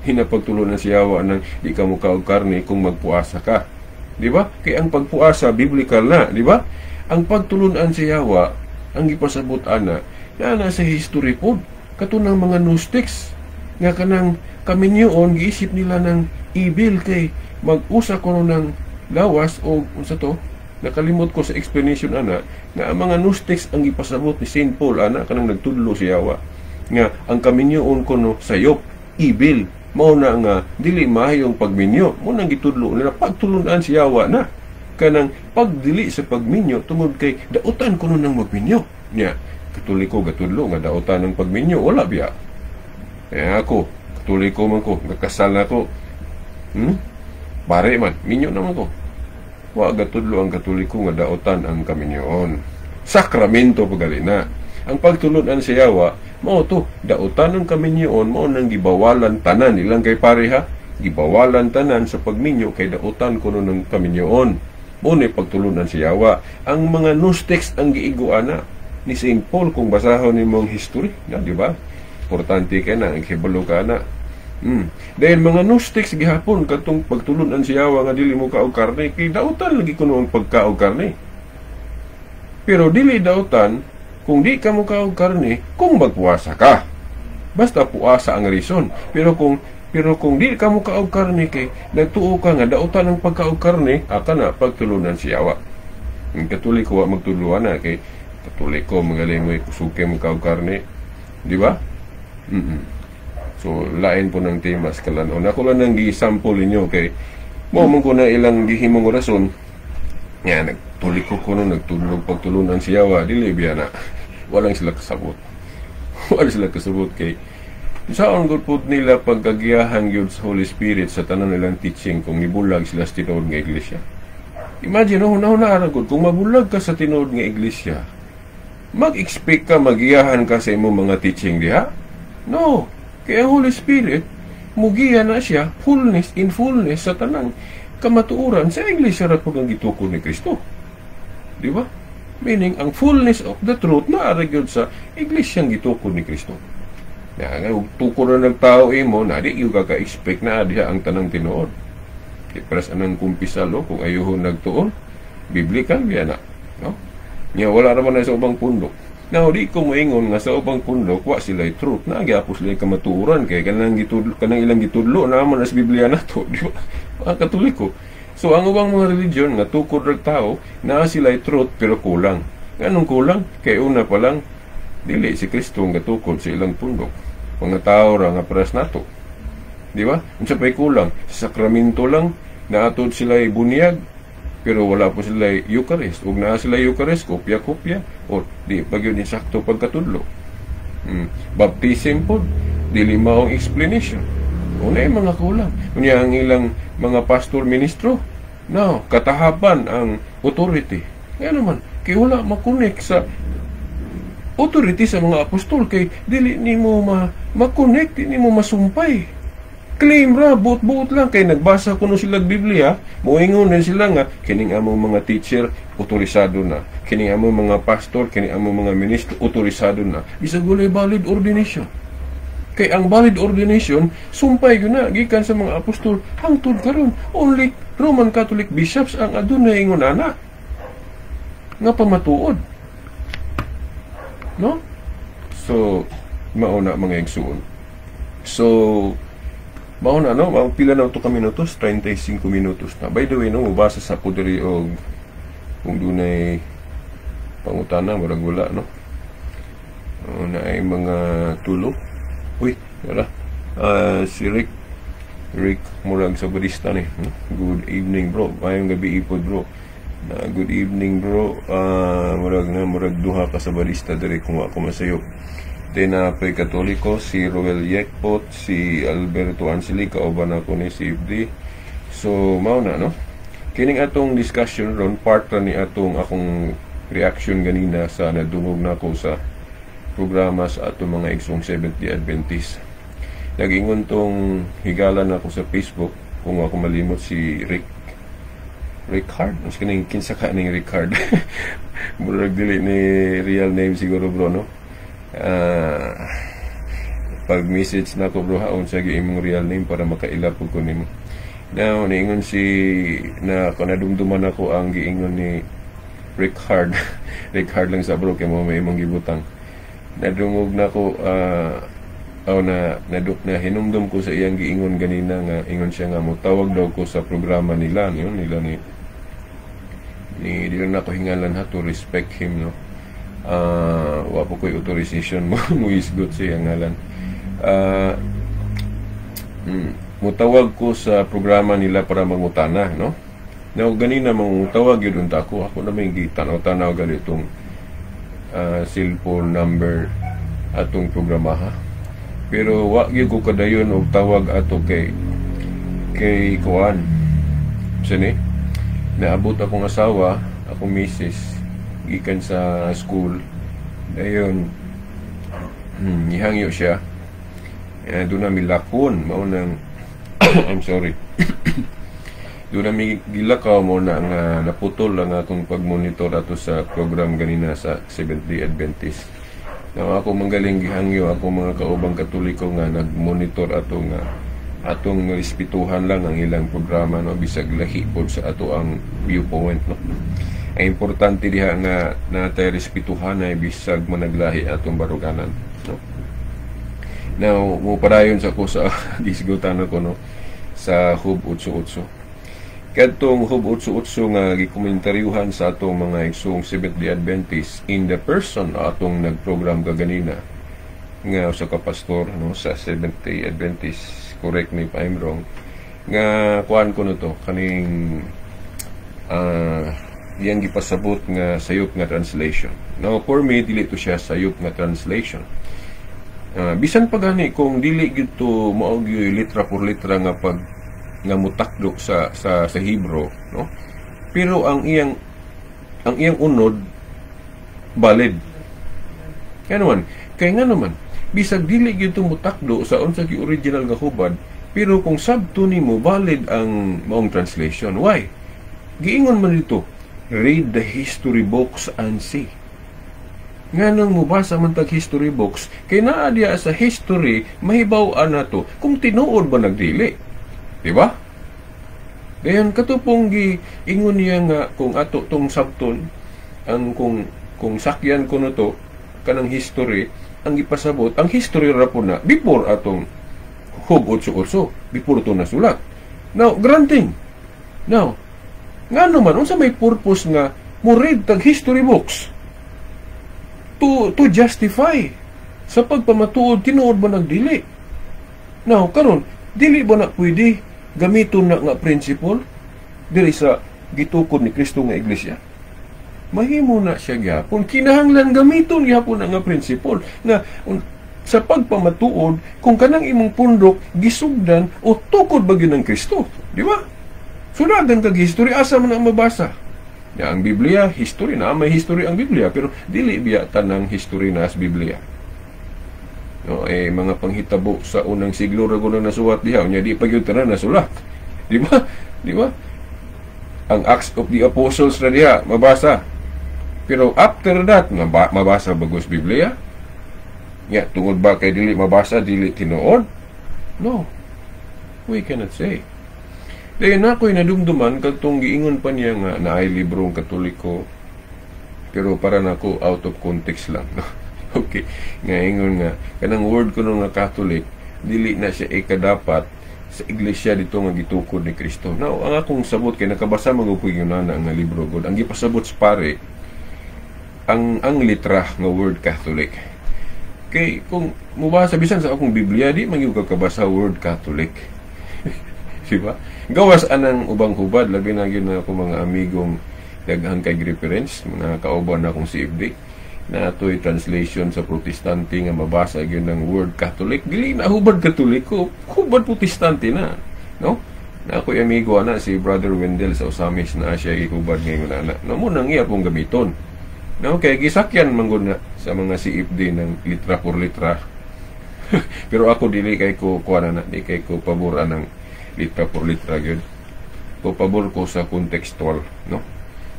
Hinapagtulunan sa yawa nang di ka mo kaog karne kung magpuasa ka, di ba? Kay ang pagpuasa biblical na, di ba? Ang pagtulunan sa yawa ang gipasabot ana na nasa history pod katunang mga Gnostics nga kanang kaminyoon giisip nila ng evil kay mag-usa kuno ng lawas o unsa to. Nakalimot ko sa explanation ana nga ang mga Gnostics ang gipasabot ni Saint Paul ana, kanang nagtudlo siya nga ang kaminyoon kuno sayop, evil, mao na nga dili maayong pagminyo. Mao nang gitudlo nila pagtulunan si yawa na kanang pagdili sa pagminyo tungod kay dautan kuno nang magminyo nya. Katoliko gatudlo nga dautan ng pagminyo, wala biya. Eh ako, Katoliko man ko, nakasal na ko, Pare man, minyo naman ko. Wa gatudlo ang Katoliko nga dautan ang kaminyoon. Sakramento pagali na. Ang pagtulunan sa yawa, mao to, dautan ang kaminyoon, mao nang gibawalan tanan ilang kay pareha, gibawalan tanan sa pagminyo kay dautan kuno ng kaminyoon. Mao ni pagtulunan sa yawa. Ang mga Gnostics ang giigo ana ni St. Paul kung basahon nimo ang history, na, di ba? Importante kay na, ang hibalo ka na. Dahil mga Gnostics gihapon katong pagtulunan sa yawa nga dili mo kaog karne kay dautan lagi kuno ang pagkaog karne. Pero dili dautan kung di ka mo kaog karne kung magpuasa ka. Basta puasa ang reason. Pero kung di ka mo kaog karne kay nagtuo ka nga dautan ang pagkaog karne, aka na pagtulunan si yawa. Ang Katoliko wa magtudloan na kay Katoliko magaling mo kusog mo kaog karne. Di ba? So, lain po ng tema sa kalanon. Ako lang nang gi-sample ninyo kay mo man ko na ilang gihimong rason nga nagtuliko ko no nagtudlog pagtulunan siya wa dili biya na walang sila kasabot. Wala sila kasabot kay saon gud pud nila pagkagiyahan gyud sa Holy Spirit sa tanan nilang teaching kung nibulag sila sa tinuod nga iglesia. Imagine, no, una ra gud kung mabulag ka sa tinuod nga iglesia, mag-expect ka magiyahan ka sa imong mga teaching diha? No. Kaya ang Holy Spirit, mugiya na siya fullness in fullness sa tanang kamatuoran sa iglesia ra pud ang gitukod ni Kristo. Di ba? Meaning, ang fullness of the truth naa ra gyud sa iglesia ang gitukod ni Kristo. Na nga tukod na ng tao imo na di gyud ka ka-expect na diha ang tanang tinuod. Di paras anang kumpisal o kung ayuhon nagtuon, biblical biya na, no? Nya wala ra man na sa ubang pundok. Now, di ko moingon nga sa ubang pundok wa sila truth na gyapos sila kamatuoran kay kanang gitudlo, kanang ilang gitudlo na man sa Biblia nato, di ba? Mga Katoliko. So ang ubang mga religion nga tukod rag tao, naa sila truth pero kulang. Nganong kulang? Kay una pa lang dili si Kristo ang gatukod sa ilang pundok. Mga tao ra nga paras nato. Di ba? Unsa pay kulang? Sa sakramento lang naatod sila bunyag pero wala po sila Eucharist. Ug naa sila Eucharist, kopya-kopya o di pa gyud insakto pagkatudlo. Baptism pod, dili maong explanation. Unay mga kulang. Unya ang ilang mga pastor, ministro, no, katahapan ang authority. Kaya naman, kay wala ma-connect sa authority sa mga apostol, kay dili nimo ma-connect, dili nimo masumpay. Claim ra, buot-buot lang, kay nagbasa kuno sila Biblia, moingon din sila nga kining among mga teacher otorisado na, kining among mga pastor, kining among mga ministro otorisado na. Bisag walay valid ordination. Kay ang valid ordination, sumpay gyud na gikan sa mga apostol hangtod karon. Only Roman Catholic bishops ang adunay ingon ana nga pamatuod. No? So, mauna, mga igsuon. So, mauna, no? Mao, pila na to ka minutos? 35 minutos na. By the way, no, mubasa sa ko diri og kung dunay pangutana, murag wala, no? Na ay mga tulo. Uy, wala. Si Rick Rick murag sa Budista ni. No? Good evening, bro. Maayong gabii pod, bro. Na good evening, bro. Murag na murag duha ka sa Badista diri kung ako masayop. Then na uh, Katoliko si Roel Yekpot, si Alberto Anseli, kauban ako ni si FD. So mao na, no. Kining atong discussion ron, part ra ni atong akong reaction ganina sa nadungog nako sa programa sa atong mga igsoong Seventh-day Adventist. Nagingon tong higala nako sa Facebook, kung ako malimot, si Rick Rickard. Mas kining kinsa ka ning Rickard? Murag dili ni real name siguro, bro, no? Pag message na ko, bro, ha, unsa gyud imong real name para makaila pud ko nimo. Now, niingon si na kanadumduman ako ang giingon ni Rickard. Rickard lang sa, bro, kay mo may imong gibutang. Nadungog na ko aw na naduk na hinumdum ko sa iyang giingon ganina nga ingon siya nga motawag daw ko sa programa nila niyo nila ni ni di lang nako hingalan ha, to respect him, no. Wa po ko'y authorization mo mo isgot sa iyang ngalan. Mutawag ko sa programa nila para mangutana, no. Now, ganina mangutawag yun unta ako, ako na may gitanaw-tanaw ganitong cellphone number atong programa ha. Pero wa gyud ko kadayon og tawag ato kay kuan. Sini naabot akong asawa, akong misis, gikan sa school. Dayon gihangyo siya. Doon na milakon, mao nang, I'm sorry. Doon na mi gilakaw mo na nga naputol lang akong pag-monitor ato sa program ganina sa Seventh Day Adventist. Now, ako manggaling gihangyo ako mga kaubang Katoliko nga nag-monitor ato nga atong respetuhan lang ang ilang programa, no, bisag lahi pod sa ato ang viewpoint, no. Ang importante diha nga natay respetuhan ay bisag managlahi atong baruganan, no. Now, mo padayon sa ko sa gisgutan ako, no, sa Job 8.8. Kadtong Job 8.8 nga gikomentaryuhan sa atong mga igsoong Seventh Day Adventist in the person atong nagprogram kaganina nga usa ka pastor, no, sa Seventh Day Adventist, correct me if I'm wrong, nga kuan ko no to kaning iyang gipasabot nga sayop nga translation. Now, for me, dili to siya sayop nga translation. Bisan pa gani kung dili gyud to mao gyud litra por litra nga pag nga mutakdo sa Hebrew, no, pero ang iyang unod valid. Kaya naman, kay nga naman bisag dili gyud to mutakdo sa unsa gyud original nga hubad, pero kung sabto nimo, valid ang maong translation. Why? Giingon man dito, "Read the history books and see." Nganong mubasa man tag history books? Kay naa diya sa history, mahibaw-an nato kung tinuod ba nagdili. Di ba? Dayon kato pong gi ingon niya nga kung ato tong sabton ang kung sakyan ko no to kanang history, ang gipasabot, ang history ra po na before atong Job 8.8, before to nasulat. Now, granting. Now, ngano man, unsa may purpose nga mo read tag history books to justify sa pagpamatuod tinuod ba nagdili? Now, karon, dili ba na pwede gamiton na nga principle diri sa gitukod ni Kristo nga iglesia? Mahimo na siya gyapon. Kinahanglan gamiton gyapon ang nga principle nga sa pagpamatuod kung kanang imong pundok gisugdan o tukod ba gyud ng Kristo, di ba? So dagan kag history, asa man ang mabasa? Ya, ang Biblia, history na, may history ang Biblia, pero dili biya tanang history na sa Biblia. No, eh, mga panghitabo sa unang siglo ra kuno nasuwat diha, unya di pa gyud tanan nasulat. Di ba? Di ba? Ang Acts of the Apostles ra diha mabasa. Pero after that, mabasa bagos Biblia? Ya, tungod ba kay dili mabasa, dili tinuod? No. We cannot say. Dayon ako'y nadumduman kadtong giingon pa niya nga naay librong Katoliko, pero para nako out of context lang, no? Okay, nga ingon nga kanang word kuno nga Catholic dili na siya ikadapat sa iglesia dito nga gitukod ni Kristo. Now, ang akong sabot kay nakabasa man ko yung nana nga libro god. Ang gipasabot sa pare ang litra nga word Catholic. Kay kung mubasa bisan sa akong Biblia, di man gyud ka kabasa word Catholic. Di ba? Gawas anang ubang hubad, labi na gyud na ako mga amigong daghang kay reference, mga kauban na akong CFD na atoy translation sa Protestante nga mabasa gyud ng word Catholic, dili na hubad Katoliko, hubad Protestante na, no? Na ako'y amigo ana, si Brother Wendell sa Osamis, na siya gihubad ngayon ana, no mo nang iya pong gamiton, no? Kay gisakyan man gud na sa mga CFD ng litra por litra, pero ako dili kay ko kuan na, di kay ko pabor anang litra por litra gyud. Ko pabor ko sa contextual, no?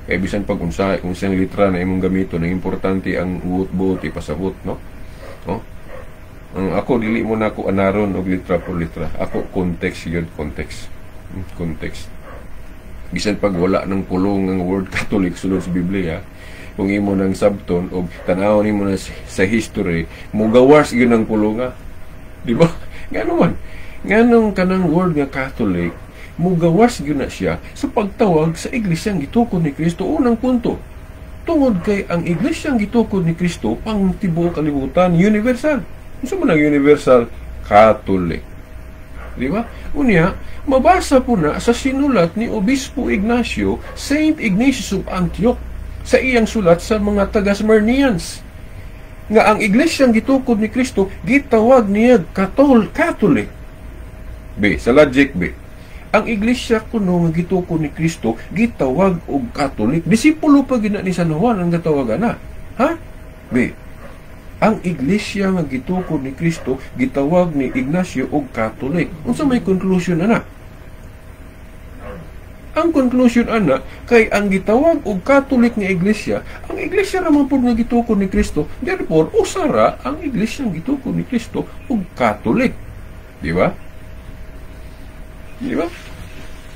Kay bisan pag unsa unsang litra na imong gamiton, ang importante ang buot-buot ipasabot, no? No, ang ako dili mo na ako anaron og litra por litra. Ako context gyud, context. Context. Bisan pag wala ng pulong ang word Catholic sulod sa Biblia, kung imo nang sabton og tan-awon nimo na sa history, mugawas gyud ang pulonga, di ba? Ngano man, nganong kanang word nga Catholic mugawas gyud na siya sa pagtawag sa iglesyang gitukod ni Kristo? Unang punto, tungod kay ang iglesyang gitukod ni Kristo pang tibuok kalibutan, universal. Unsa man ang universal? Catholic, di ba? Unya mabasa po na sa sinulat ni Obispo Ignacio, Saint Ignatius of Antioch, sa iyang sulat sa mga taga-Smyrnians nga ang iglesyang gitukod ni Kristo gitawag niya Catholic. B, sa logic B. Ang iglesia kuno nga gitukod ni Kristo gitawag og Catholic. Disipulo pa gina ni San Juan ang gatawagan na. Ha? B. Ang iglesia nga gitukod ni Kristo gitawag ni Ignacio og Catholic. Unsa may conclusion ana? Ang conclusion ana kay ang gitawag og Catholic nga iglesia, ang iglesia ra man pud nga gitukod ni Kristo. Therefore, usara ang iglesia nga gitukod ni Kristo og Catholic. Di ba? Di ba?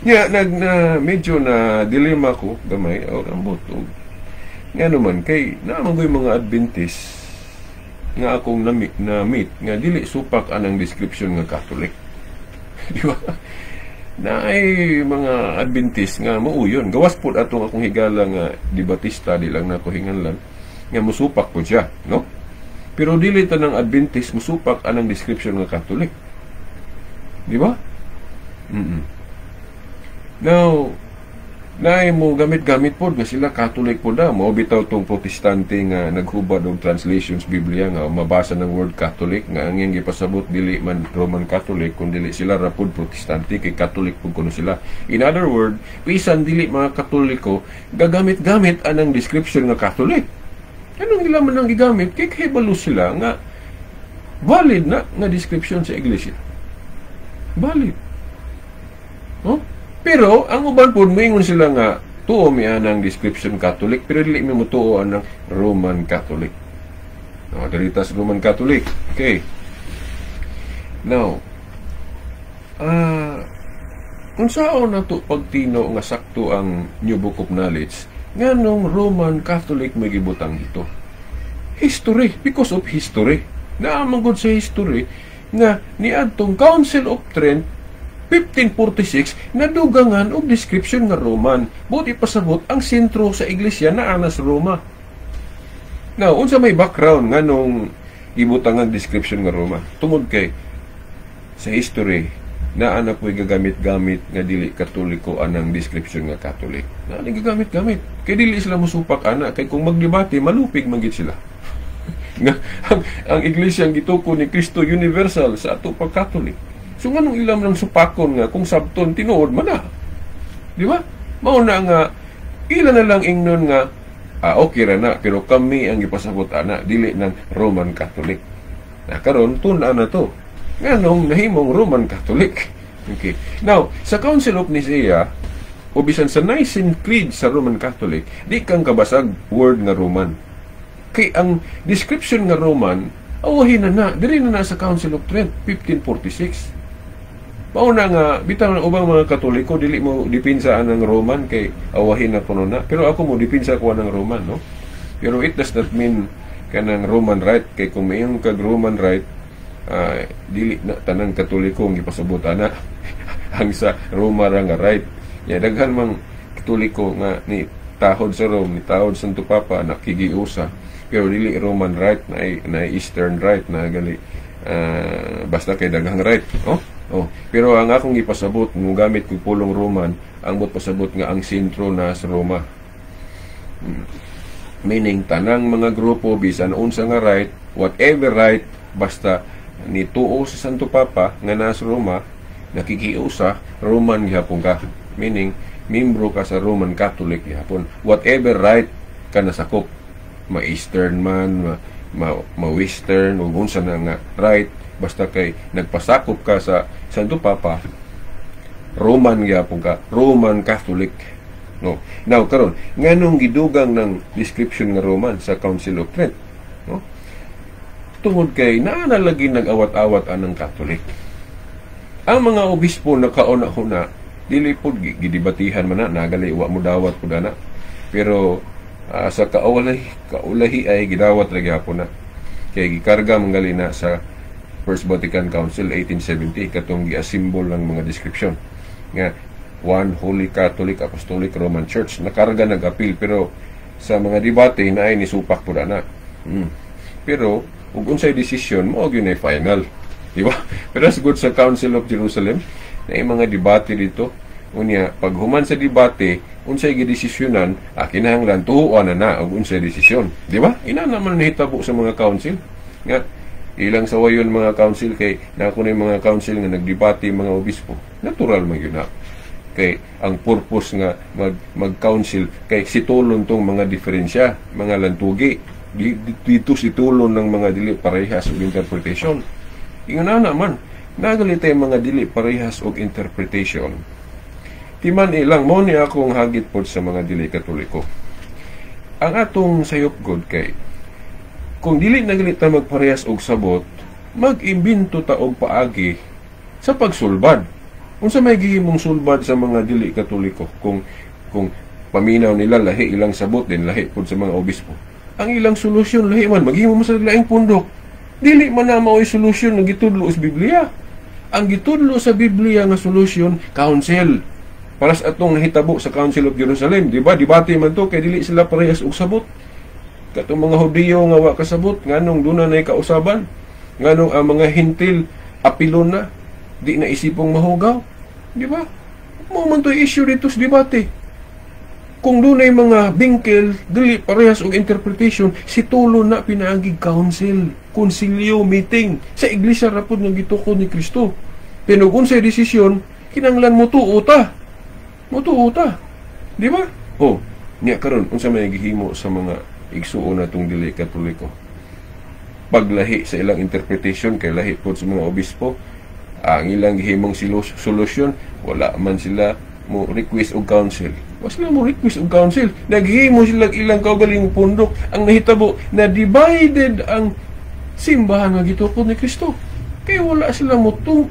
Ya, nag na medyo na dilema ko gamay o ambot og nga naman kay naa man ko'y mga Adventist nga akong na meet nga dili supak anang description nga Catholic. Di ba? Na ay mga Adventist nga mauyon. Gawas po atong akong higala nga di Batista, di lang na ako hinganlan, nga musupak po siya, no? Pero dili tanang Adventist musupak anang description nga Catholic. Di ba? Now, naay mo gamit-gamit pod nga sila Catholic pod da. Mao bitaw tong Protestante nga naghubad og translations Biblia nga mabasa ng word Catholic nga ang iyang gipasabot dili man Roman Catholic kun dili sila ra pod Protestante kay Catholic pud kuno sila. In other word, bisan dili mga Katoliko gagamit-gamit anang description nga Catholic. Anong ila man ang gigamit kay kahibalo sila nga valid na nga description sa iglesia. Valid. Oh? Pero ang uban pod moingon sila nga tuo mi anang description Catholic pero dili mi motuo anang Roman Catholic. No, dili ta sa Roman Catholic. Okay. Now, unsaon nato pagtino nga sakto ang New Book of Knowledge, nganong Roman Catholic may gibutang dito? History, because of history. Naa man gud sa history nga niadtong Council of Trent 1546 nadugangan og description nga Roman. Buot ipasabot ang sentro sa iglesia naa na sa Roma. Now, unsa may background nganong gibutang ang description nga Roma? Tungod kay sa history Naa na po'y gagamit-gamit nga dili Katoliko anang description nga Catholic. Naa na gagamit-gamit. Kay dili sila musupak ana, kay kung magdebate malupig man gid sila. Nga ang iglesia ang gituko ni Kristo universal sa ato pag Catholic. So nganong ilam ng supakon nga kung sabton tinuod man na? Di ba? Mao na nga ila na lang ingnon nga okay ra na, pero kami ang gipasabot ana, dili ng Roman Catholic. Na karon tun-an na to. Nganong nahimong Roman Catholic? Okay. Now, sa Council of Nicaea o bisan sa Nicene Creed sa Roman Catholic, di kang kabasag word nga Roman. Kay ang description nga Roman, awahin na na, diri na na sa Council of Trent, 1546. Mao na nga bitaw na ubang mga Katoliko dili mo dipinsa ang Roman kay awahin na kuno na. Pero ako mo dipinsa ko ng Roman, no? Pero it does not mean kanang Roman Rite, kay kung mayon kag Roman Rite, dili na tanang Katoliko ang gipasabot ana ang sa Roma ra nga rite. Ya daghan mang Katoliko nga ni tahod sa Rome, ni tahod sa Santo Papa, nakigiusa. Pero dili Roman Rite na, na Eastern Rite na gali, basta kay daghang rite, oh? Oh, pero ang akong ipasabot, mo gamit kog pulong Roman, ang buot pasabot nga ang sentro na sa Roma. Meaning tanang mga grupo bisan unsa nga rite, whatever rite, basta nituo sa Santo Papa nga nasa Roma, nakikiusa, Roman gihapon ka. Meaning membro ka sa Roman Catholic gihapon. Whatever rite ka nasakop, ma-Eastern man, ma-Western, o unsa na nga rite, basta kay nagpasakop ka sa Santo Papa, Roman gyapon ka, Roman Catholic. No. Now karon, nganong gidugang ng description nga Roman sa Council of Trent? No? Tungod kay naa na lagi nag-awat-awat anang Catholic. Ang mga obispo na kauna-una, dili pod gidibatihan man na, nagali wa mo dawat pud ana. Pero sa kaulahi, kaulahi ay gidawat ra gyapon na. Kay gikarga man gali na sa First Vatican Council 1870 katong giasimbol ng mga description nga One Holy Catholic Apostolic Roman Church. Nakarga nag-appeal, pero sa mga debate na ay nisupak pud ana. Pero ug unsay desisyon mo gyud ay final. Di ba? Pero as good sa Council of Jerusalem, na mga debate dito, unya pag human sa debate, unsay gidesisyonan, kinahanglan tuoan na na og unsay desisyon. Di ba? Ina naman nahitabo sa mga council. Nga ilang sawayon mga council kay nako na mga council nga nagdebate mga obispo. Natural man gyud na. Kay ang purpose nga mag-council kay situlon tong mga diferensya, mga lantugi. Dito situlon ng mga dili parehas og interpretation. Ingon na naman, nagali tay mga dili parehas og interpretation. Timan ilang mo ni akong hagit pod sa mga dili Katoliko. Ang atong sayop god kay kung dili na gali ta magparehas og sabot, mag-imbento ta og paagi sa pagsulbad. Unsa may gihimong sulbad sa mga dili Katoliko kung paminaw nila lahi ilang sabot din lahi pud sa mga obispo? Ang ilang solusyon lahi man, maghimo mo sa laing pundok. Dili man na mao'y solusyon nga gitudlo sa Biblia. Ang gitudlo sa Biblia nga solusyon, council. Para sa atong nahitabo sa Council of Jerusalem, di ba? Debate man to kay dili sila parehas og sabot. Katong mga Hudiyo nga wa kasabot, nganong duna nay kausaban, nganong ang mga Hentil apilon na, di na isipong mahugaw, di ba? Mao man to'y issue dito sa debate. Kung dunay mga bingkel, dili parehas og interpretation, situlo na pinaagig council, konsilyo, meeting sa iglesia ra pod nga gitukod ni Kristo. Pero kung unsay desisyon, kinahanglan mo tuo ta. Mo tuo ta. Di ba? Oh, niya karon unsa may gihimo sa mga igsuon natong dili Katoliko? Paglahi sa ilang interpretation kay lahi pod sa mga obispo, ang ilang gihimong solusyon, wala man sila mo request og council. Wa sila mo request og council. Naghimo sila ilang kaugalingong pundok. Ang nahitabo, na divided ang simbahan nga gitukod ni Kristo. Kay wala sila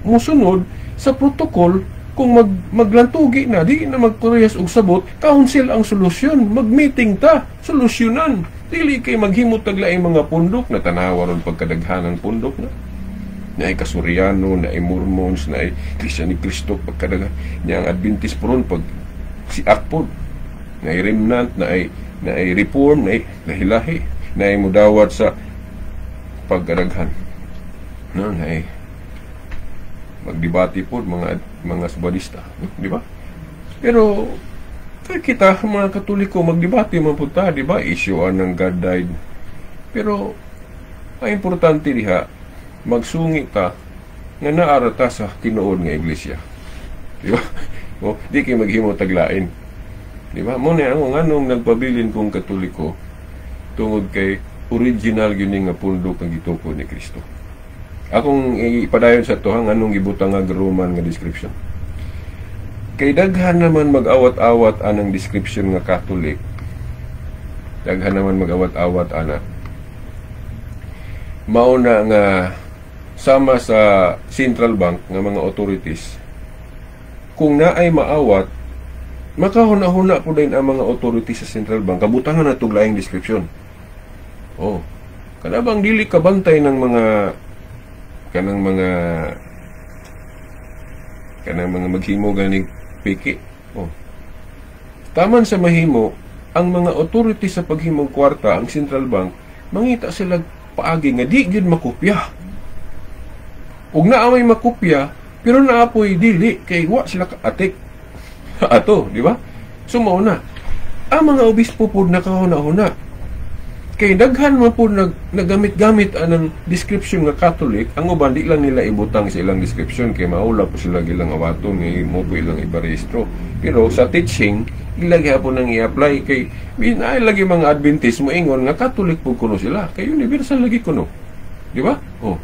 mosunod sa protocol. Kung maglantugi na, di na magparehas og sabot, council ang solusyon. Mag-meeting ta, solusyonan. Dili kay maghimot tag laing mga pundok, na tanawa ron pagkadaghan ng pundok na. Naay Kasuriano, naay Mormons, naay Iglesia ni Cristo, pagkadaghan. Niya ang Adventist po ron, pag si Akpod, naay Remnant, naay Reform, naay lahi-lahi, naay mudawat sa pagkadaghan. No, naay Magdebate po mga subadista, no? Di ba? Pero kaya kita mga Katoliko, magdebate man pud ta, di ba? Issue ng God died. Pero ang importante diha, magsungi ta nga naara ta sa tinuod nga iglesia. Di ba? O, di kay maghimo taglain. Di ba? Mo ni ang nganong nagpabilin kong Katoliko, tungod kay original gyud ni nga pundok ang gitukod ni Kristo. Akong ipadayon sa to nganong gibutang nga Roman nga description. Kay daghan naman mag-awat-awat anang description nga Catholic. Daghan naman mag-awat-awat ana. Mao na nga sama sa central bank nga mga authorities, kung naay maawat, makahuna-huna po din ang mga authorities sa central bank, kabutangan na laing description. Oh, kana bang dili kabantay ng mga kanang mga maghimo ganig piki? Oh. Taman sa mahimo, ang mga authorities sa paghimong kwarta, ang central bank, mangita sila paagi nga di gyud makopya. Ug naa may makopya, pero naapoy dili kay wa sila kaatik. Ato, di ba? So mao na. Ang mga obispo pod nakahuna-huna. Kay daghan man po nagamit-gamit anang description nga Catholic, ang uban di lang nila ibutang sa ilang description kay maula po sila ilang awaton nga mo po ilang iparehistro. Pero sa teaching, ila gihapon nang i-apply kay naay lagi mga Adventist mo ingon nga Catholic po kuno sila kay universal lagi kuno. Di ba? Oh.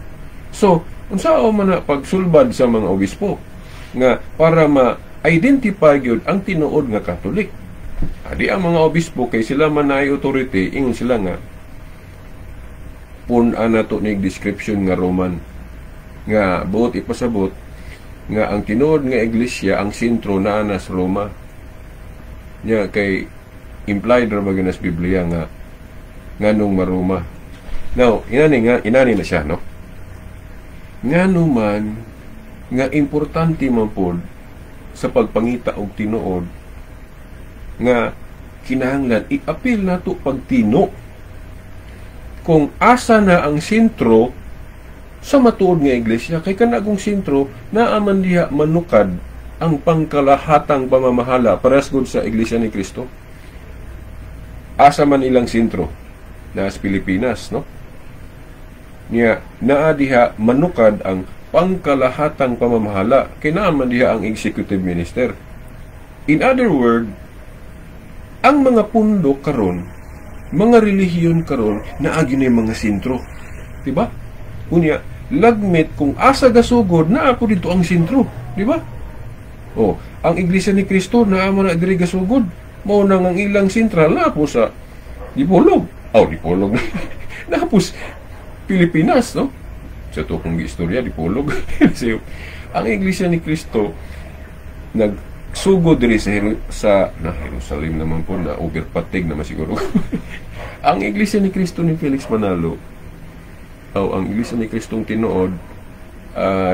So, unsa man na pagsulbad sa mga obispo nga para ma-identify gyud ang tinuod nga Catholic? Adi ang mga obispo, kay sila man naay authority, ingon sila nga pun-an nato ni description nga Roman nga buot ipasabot nga ang tinuod nga iglesia, ang sentro naa na sa Roma. Nya kay implied ra ba gyud sa Biblia nga nganong Maroma? Now, inani nga, inani na siya, no? Ngano man nga importante man pod sa pagpangita og tinuod nga kinahanglan i-apil nato pagtino kung asa na ang sentro sa matuod nga iglesia, kay kanagong sentro naa man diha manukad ang pangkalahatang pamamahala, parehas gud sa Iglesia ni Cristo. Asa man ilang sentro? Na sa Pilipinas, no? Niya naa diha manukad ang pangkalahatang pamamahala kay naa man diha ang executive minister. In other word, ang mga pundo karon, mga relihiyon karon, naa gyud mga sentro, di ba? Unya lagmit kung asa gasugod, naa po dito ang sentro, di ba? Oh, ang Iglesia ni Cristo naa man na diri gasugod. Mao nang ang ilang sentral naa po sa Dipolog. Oh, Dipolog. Naa po sa Pilipinas, no? Sa to kong istorya, Dipolog. So, ang Iglesia ni Cristo nagsugod diri sa na Jerusalem naman po na overpatig naman siguro. Ang Iglesia ni Cristo ni Felix Manalo o ang Iglesia ni Cristong tinuod,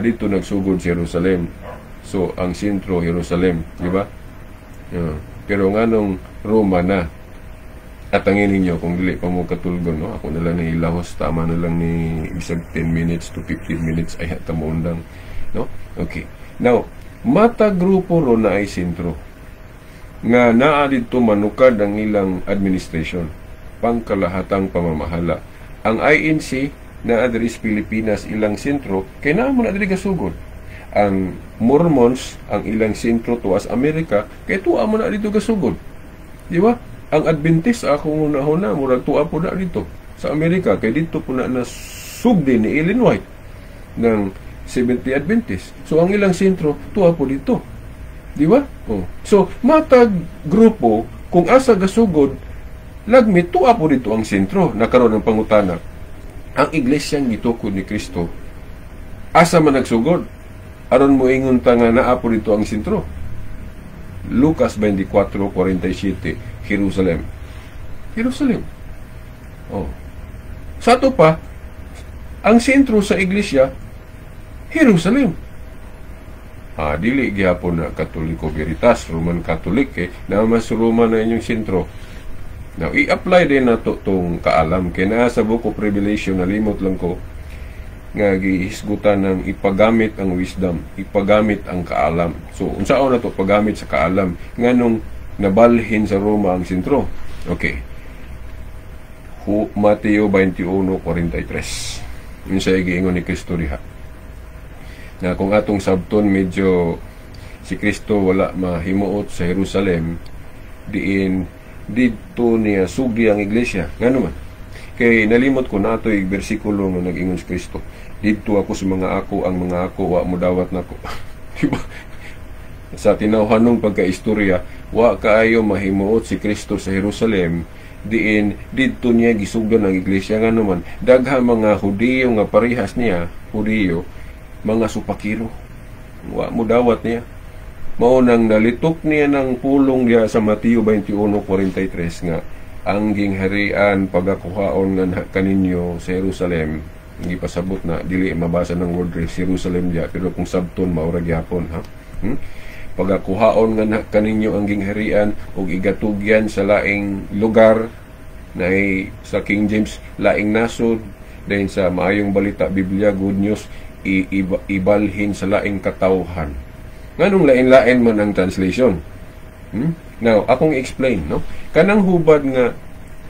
dito nagsugod sa Jerusalem. So ang sentro Jerusalem, di ba? Yeah. Pero nganong Roma na? At angin ninyo kung dili pa mo katulgon, no? Ako na lang ni ilahos, tama na lang ni bisag 10 minutes to 15 minutes ay ta moundang, no? Okay. Now, mata grupo ro na ay sentro nga naa didto manukad ang ilang administration, pangkalahatang pamamahala. Ang INC naa diri sa Pilipinas ilang sentro kay naa mo na diri gasugod. Ang Mormons, ang ilang sentro tuas Amerika kay tuwa mo na dito gasugod. Di ba? Ang Adventist, akong una-una, murag tuwa po na dito sa Amerika kay dito po na nasugdi ni Ellen White ng Seventh-day Adventist. So ang ilang sentro tuwa po dito. Di ba? Oh. So matag grupo kung asa gasugod, lagmit tuwa po dito ang sentro. Nakaroon ng pangutana. Ang iglesyang gitukod ni Kristo, asa man nagsugod? Aron mo ingon ta nga naa po dito ang sentro. Lucas 24:47, Jerusalem. Jerusalem. Oh. Sa ato pa, ang sentro sa iglesia, Jerusalem. Ah, dili gihapon na Katoliko Veritas, Roman Catholic eh, na mas Roma na inyong sentro. Now, i-apply din nato tong kaalam kay naa sa Book of Revelation, nalimot lang ko. nga gihisgutan ng ipagamit ang wisdom, ipagamit ang kaalam. So, unsaon na to paggamit sa kaalam nganong nabalhin sa Roma ang sentro? Okay. Mateo 21:43. Yun sa giingon ni Kristo diha. Na kung atong sabton, medyo si Kristo wala mahimuot sa Jerusalem, diin didto niya sugdi ang iglesia. Ngano man? Kay nalimot ko na ato'y bersikulo nga nag-ingon si Kristo, "Didto ako sa mga ako, ang mga ako wa mo dawat nako." Diba? Sa tinawhanong pagkaistorya, wa kaayo mahimuot si Kristo sa Jerusalem diin didto niya gisugdan ang iglesia. Ngano man? Daghan mga Hudiyo nga parehas niya, Hudiyo, mga supakiro. Wa mo dawat niya. Mao nang nalitok niya ng pulong diha sa Mateo 21:43 nga ang gingharian pagakuhaon nga kaninyo sa Jerusalem. Gipasabot na dili mabasa ng word Jerusalem diha, pero kung sabton, mao ra gyapon, ha. Pagakuhaon nga kaninyo ang gingharian ug igatugyan sa laing lugar na sa King James, laing nasod, then sa Maayong Balita Biblia, Good News, ibalhin sa laing katawhan. Nganong lain-lain man ang translation? Now, akong explain, no? Kanang hubad nga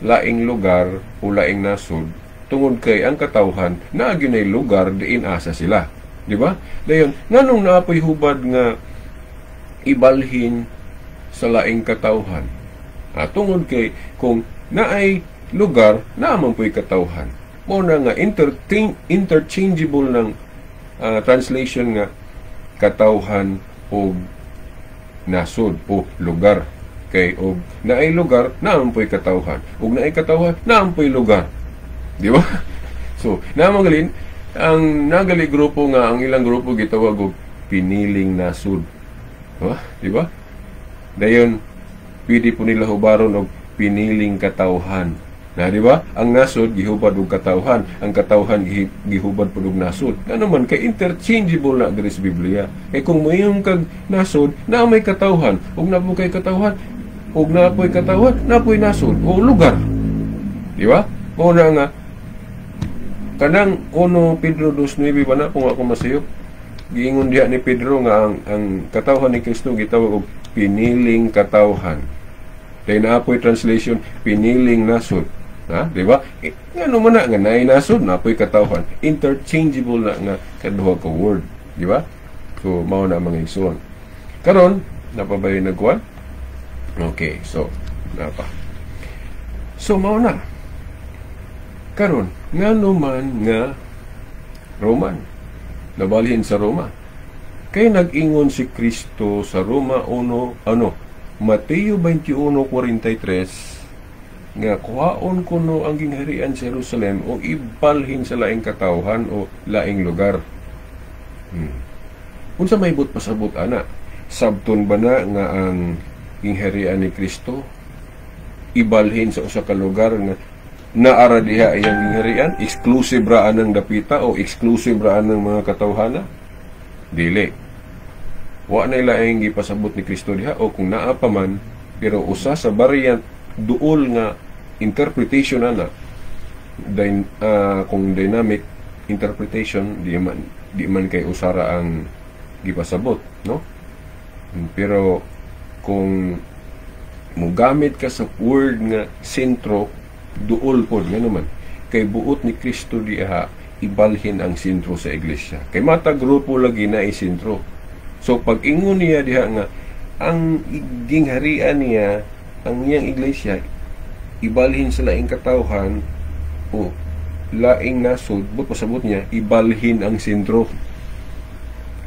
laing lugar o laing nasod, tungod kay ang katawhan naa gyud lugar diin asa sila. Di ba? Dayon, nganong naapoy hubad nga ibalhin sa laing katawhan? Ah, tungod kay kung naay lugar, naa man po'y katawhan. Mao na nga interchangeable ng translation nga katawhan o nasod o lugar. Kay og naay lugar, naa man po'y katawhan. Og naay katawhan, naa man po'y lugar. Di ba? So, namagalin ang nagali grupo nga ang ilang grupo gitawag og piniling nasod. Diba? Di ba? Dayon, pwede po nila hubaron og piniling katawhan. Na, di ba? Ang nasod gihubad og katawhan, ang katawhan gihubad pud og nasod. Ngano man? Kay interchangeable na diri sa Biblia. Kay kung moingon kag nasod, naa may katawhan, ug naa kay katawhan, ug naa poy katawhan, naa poy nasod o lugar. Di ba? Mao na nga kanang 1 Pedro 2:9 ba na, kung ako masayop, giingon diha ni Pedro nga ang katawhan ni Kristo gitawag og piniling katawhan. Dahil naa po'y translation piniling nasod. Ha? Di ba? Eh, ngano man na nga naay nasod, naa po'y katawhan. Interchangeable na nga kaduha ka word. Di ba? So, mao na, mga igsoon. Karon, naa pa ba'y nagkuan? Okay, so, naa pa. So, mao na. Karon, ngano man nga Roman? Nabalhin sa Roma. Kay nag-ingon si Kristo sa Roma 1, ano, Mateo 21:43 nga kuhaon kuno ang gingharian sa Jerusalem o ibalhin sa laing katawhan o laing lugar. Unsa may buot pasabot ana? Sabton ba na nga ang gingharian ni Kristo ibalhin sa usa ka lugar nga naara diha iyang gingharian, exclusive ra anang dapita o exclusive ra anang mga katawhana? Dili. Wa na laing gipasabot ni Kristo diha, o kung naa pa man, pero usa sa variant duol nga interpretation ana, kung dynamic interpretation, di man kay usara ang gipasabot, no? Pero kung mugamit ka sa word nga sentro, duol pod. Nga naman kay buot ni Kristo diha ibalhin ang sentro sa iglesia, kay matag grupo lagi na sentro. So pag ingon niya diha nga ang gingharian niya, ang iyang iglesia, ibalhin sa laing katawhan o laing nasod, buot pasabot niya ibalhin ang sentro,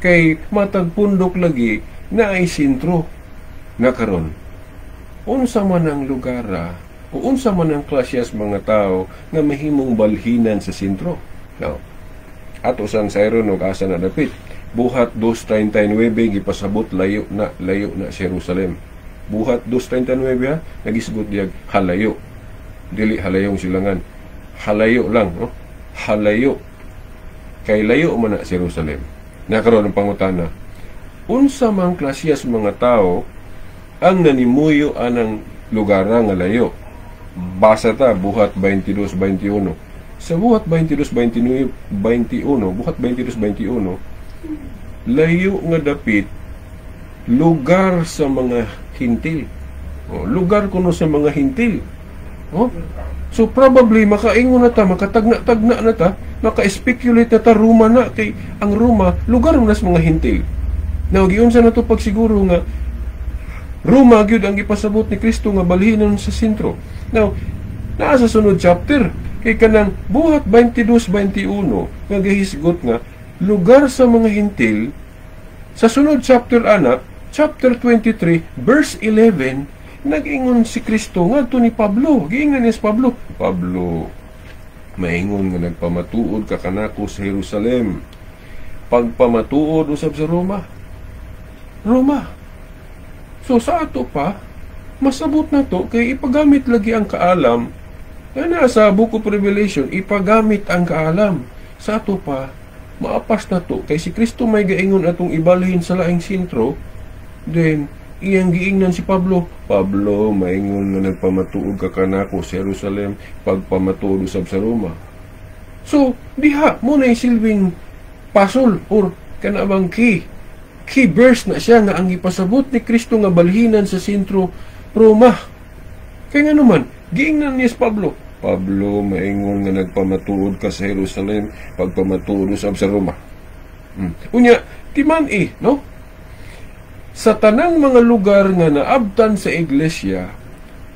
kay matag pundok lagi na ay sentro. Na karon, unsa man ang lugar o unsa man ang klasyas mga tao nga mahimong balhinan sa sentro? Now, ato sang sayron og asa na dapit. Buhat 2:39, gipasabot layo na, layo na sa Jerusalem. Buhat 2:39 ha, nagisgot diyag halayo. Dili halayong silangan. Halayo lang, no? Halayo. Kay layo man na sa Jerusalem. Nakaroon ang pangutana. Unsa man klasyas mga tao ang nanimuyo anang lugar nga layo? Basa ta Buhat 22:21. Sa Buhat 22:29, 21, Buhat 22:21, layo nga dapit, lugar sa mga Hintil. Oh, lugar kuno sa mga Hintil. Oh? So probably makaingon na ta, makatagna-tagna na ta, maka-speculate na ta, Roma na, kay ang Roma lugar man sa mga Hintil. Now giunsa na to pagsiguro nga Roma gyud ang gipasabot ni Kristo nga balhinon sa sentro? Now, naa sa sunod chapter kay kanang Buhat 22:21 nga gihisgot nga lugar sa mga Hintil. Sa sunod chapter ana, chapter 23 verse 11, nag-ingon si Kristo ngadto ni Pablo. Giingon niya si Pablo, "Pablo, maingon nga nagpamatuod ka kanako sa Jerusalem, pagpamatuod usab sa Roma." Roma. So sa ato pa, masabot na to kay ipagamit lagi ang kaalam nga nasa Book of Revelation, ipagamit ang kaalam. Sa ato pa, maapas na to kay si Kristo may gaingon atong ibalhin sa laing sentro, then iyang giingnan si Pablo, "Pablo, maingon nga nagpamatuod ka kanako sa Jerusalem, pagpamatuod usab sa Roma." So, diha mo na silbing puzzle or kana bang key verse na siya nga ang ipasabot ni Kristo nga balhinan sa sentro, Roma. Kaya nga naman, giingnan niya si Pablo, "Pablo, maingon nga nagpamatuod ka sa Jerusalem, pagpamatuod usab sa Roma." Unya, timan eh, no? Sa tanang mga lugar nga naabtan sa iglesia,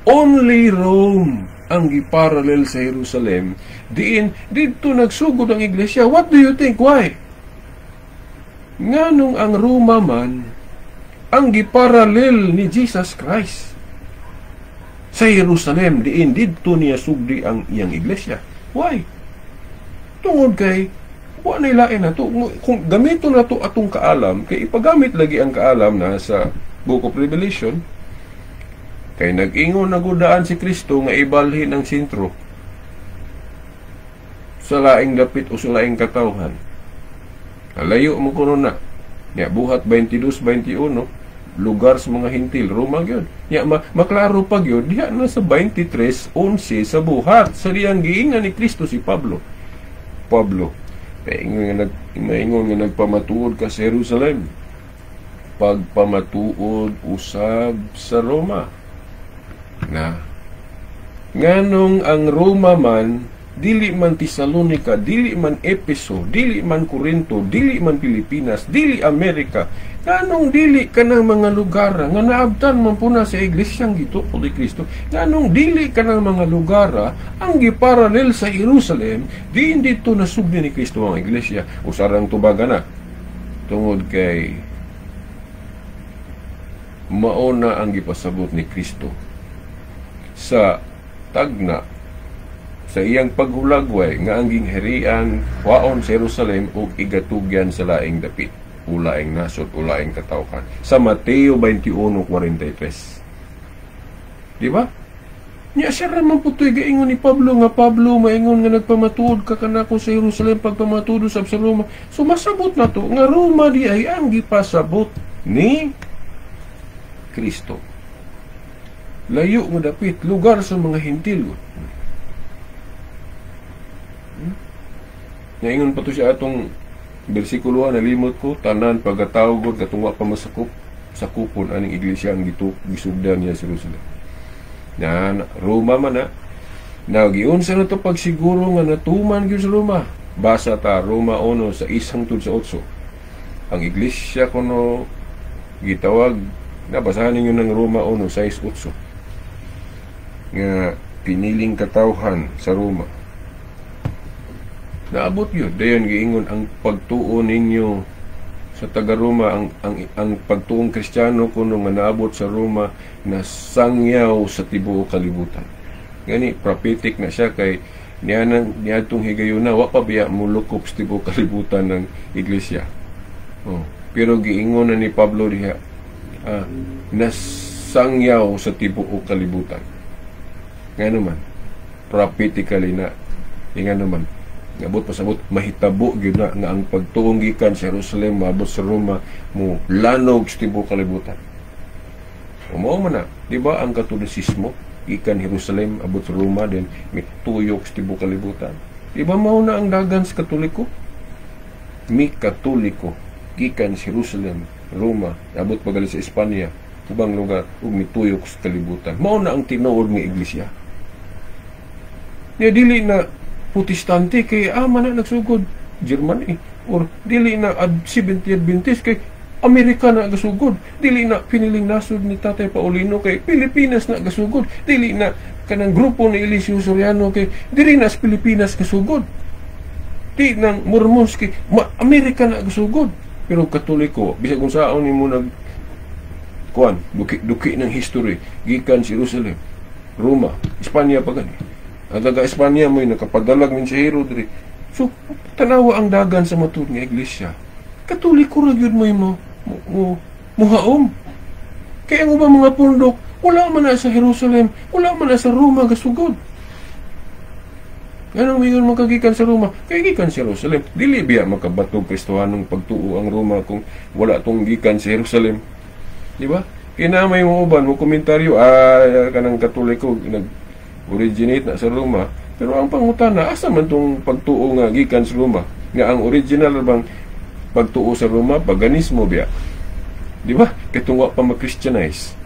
only Rome ang giparallel sa Jerusalem, diin didto nagsugod ang iglesia. What do you think? Why? Nganong ang Roma man ang giparallel ni Jesus Christ sa Jerusalem, diin didto niya sugdi ang iyang iglesia? Why? Tungod kay wa na lain na to. Kung gamito na to atong kaalam, kay ipagamit lagi ang kaalam na sa Book of Revelation, kay nag-ingon na gudaan si Kristo nga ibalhin ang sentro sa laing dapit o sa laing katawhan. Layo mo kuno na. Ya, Buhat 22:21, lugar sa mga Hintil, Roma gyud. Ya, maklaro pa gyud diha na sa 23:11 sa Buhat, sa diyang giingan ni Kristo si Pablo. "Pablo, maingon nga nagpamatuod ka sa Jerusalem, pagpamatuod usab sa Roma." Na nganong ang Roma man, dili man Tesalonica, dili man Epeso, dili man Corinto, dili man Pilipinas, dili Amerika? Nganong dili kanang mga lugar nga naabtan man po na sa iglesyang gituo ni Kristo? Nganong dili kanang mga lugar ang giparallel sa Jerusalem, diin dito nasugdi ni Kristo ang iglesia? Usarang tubaga na tungod kay mauna ang gipasabot ni Kristo sa tagna sa iyang paghulagway nga ang gingharian kwaon sa Jerusalem ug igatugyan sa laing dapit o laing nasod o laing katawhan sa Mateo 21:43. Di ba? Nya siya raman po to'y gaingon ni Pablo nga, "Pablo, maingon nga nagpamatuod ka kanako sa Jerusalem, pagpamatuod sa Roma." So masabot na to nga Roma di ay ang gipasabot ni Kristo. Layo nga dapit, lugar sa mga Hintil. Naingon pa to siya atong bersikulo, nalimot ko, tanan pagkatawag katong wa pa masakop sakupon aning iglesia ang gisugdan niya sa Jerusalem. Na Roma man na. Now, giunsa na to pagsiguro nga natuman gyud sa Roma? Basa ta Roma 1 sa 1 hangtod sa 8. Ang iglesia kuno gitawag na, basahan ninyo ng Roma 1 6 8 nga piniling katawhan sa Roma. Naabot yun. Dayon giingon ang pagtuo ninyo sa taga Roma, ang pagtuong Kristiyano kuno nga naabot sa Roma na sangyaw sa tibuok kalibutan. Gani prophetic na siya kay niya nang niadtong higayuna wa pa biya mulukop sa tibuok kalibutan ng iglesia. Oh, pero giingon na ni Pablo diha nasangyaw sa tibuok kalibutan. Nga naman, prophetically na nga naman ngabot pasabot mahitabo gyud na nga ang pagtuong gikan sa Jerusalem maabot sa Roma, mo lanog sa tibuok kalibutan. O mao man na, di ba, ang Katolisismo gikan Jerusalem abot sa Roma, then may tuyok sa tibuok kalibutan. Di ba mao na ang dagan sa Katoliko? Mi Katoliko gikan sa Jerusalem, Roma, abot pa sa Espanya, ubang lugar, ug mituyok sa kalibutan. Mao na ang tinuod nga iglesia. Niya dili na Protestante kay ama na nagsugod Germany, or dili na Seventh Adventist kay Amerika na gasugod, dili na Piniling Nasod ni Tatay Paulino kay Pilipinas na gasugod, dili na kanang grupo ni Eliseo Soriano kay diri na sa Pilipinas gasugod, di nang Mormons kay Amerika na gasugod. Pero Katoliko, bisag kung saon nimo nag kuan, duki duki ng history, gikan sa Jerusalem, Roma, Espanya pa gani. Ang taga Espanya mo'y nakapadalag mensahero diri. So tanawa ang dagan sa matud nga iglesia, Katoliko ra gyud mo'y mo muhaom. Kaya ang ubang mga pundok, wala man na sa Jerusalem, wala man na sa Roma gasugod. Anong mingon makagikan sa Roma? Kay gikan sa Jerusalem. Dili biya makabatog Kristohanong pagtuo ang Roma kung wala tong gikan sa Jerusalem. Di ba? Kaya na may mga uban mo komentaryo, kanang Katoliko nag-originate na sa Roma. Pero ang pangutana, asa man tong pagtuo nga gikan sa Roma? Nga ang original bang pagtuo sa Roma, paganismo biya. Di ba? Katong wa pa ma-Christianize.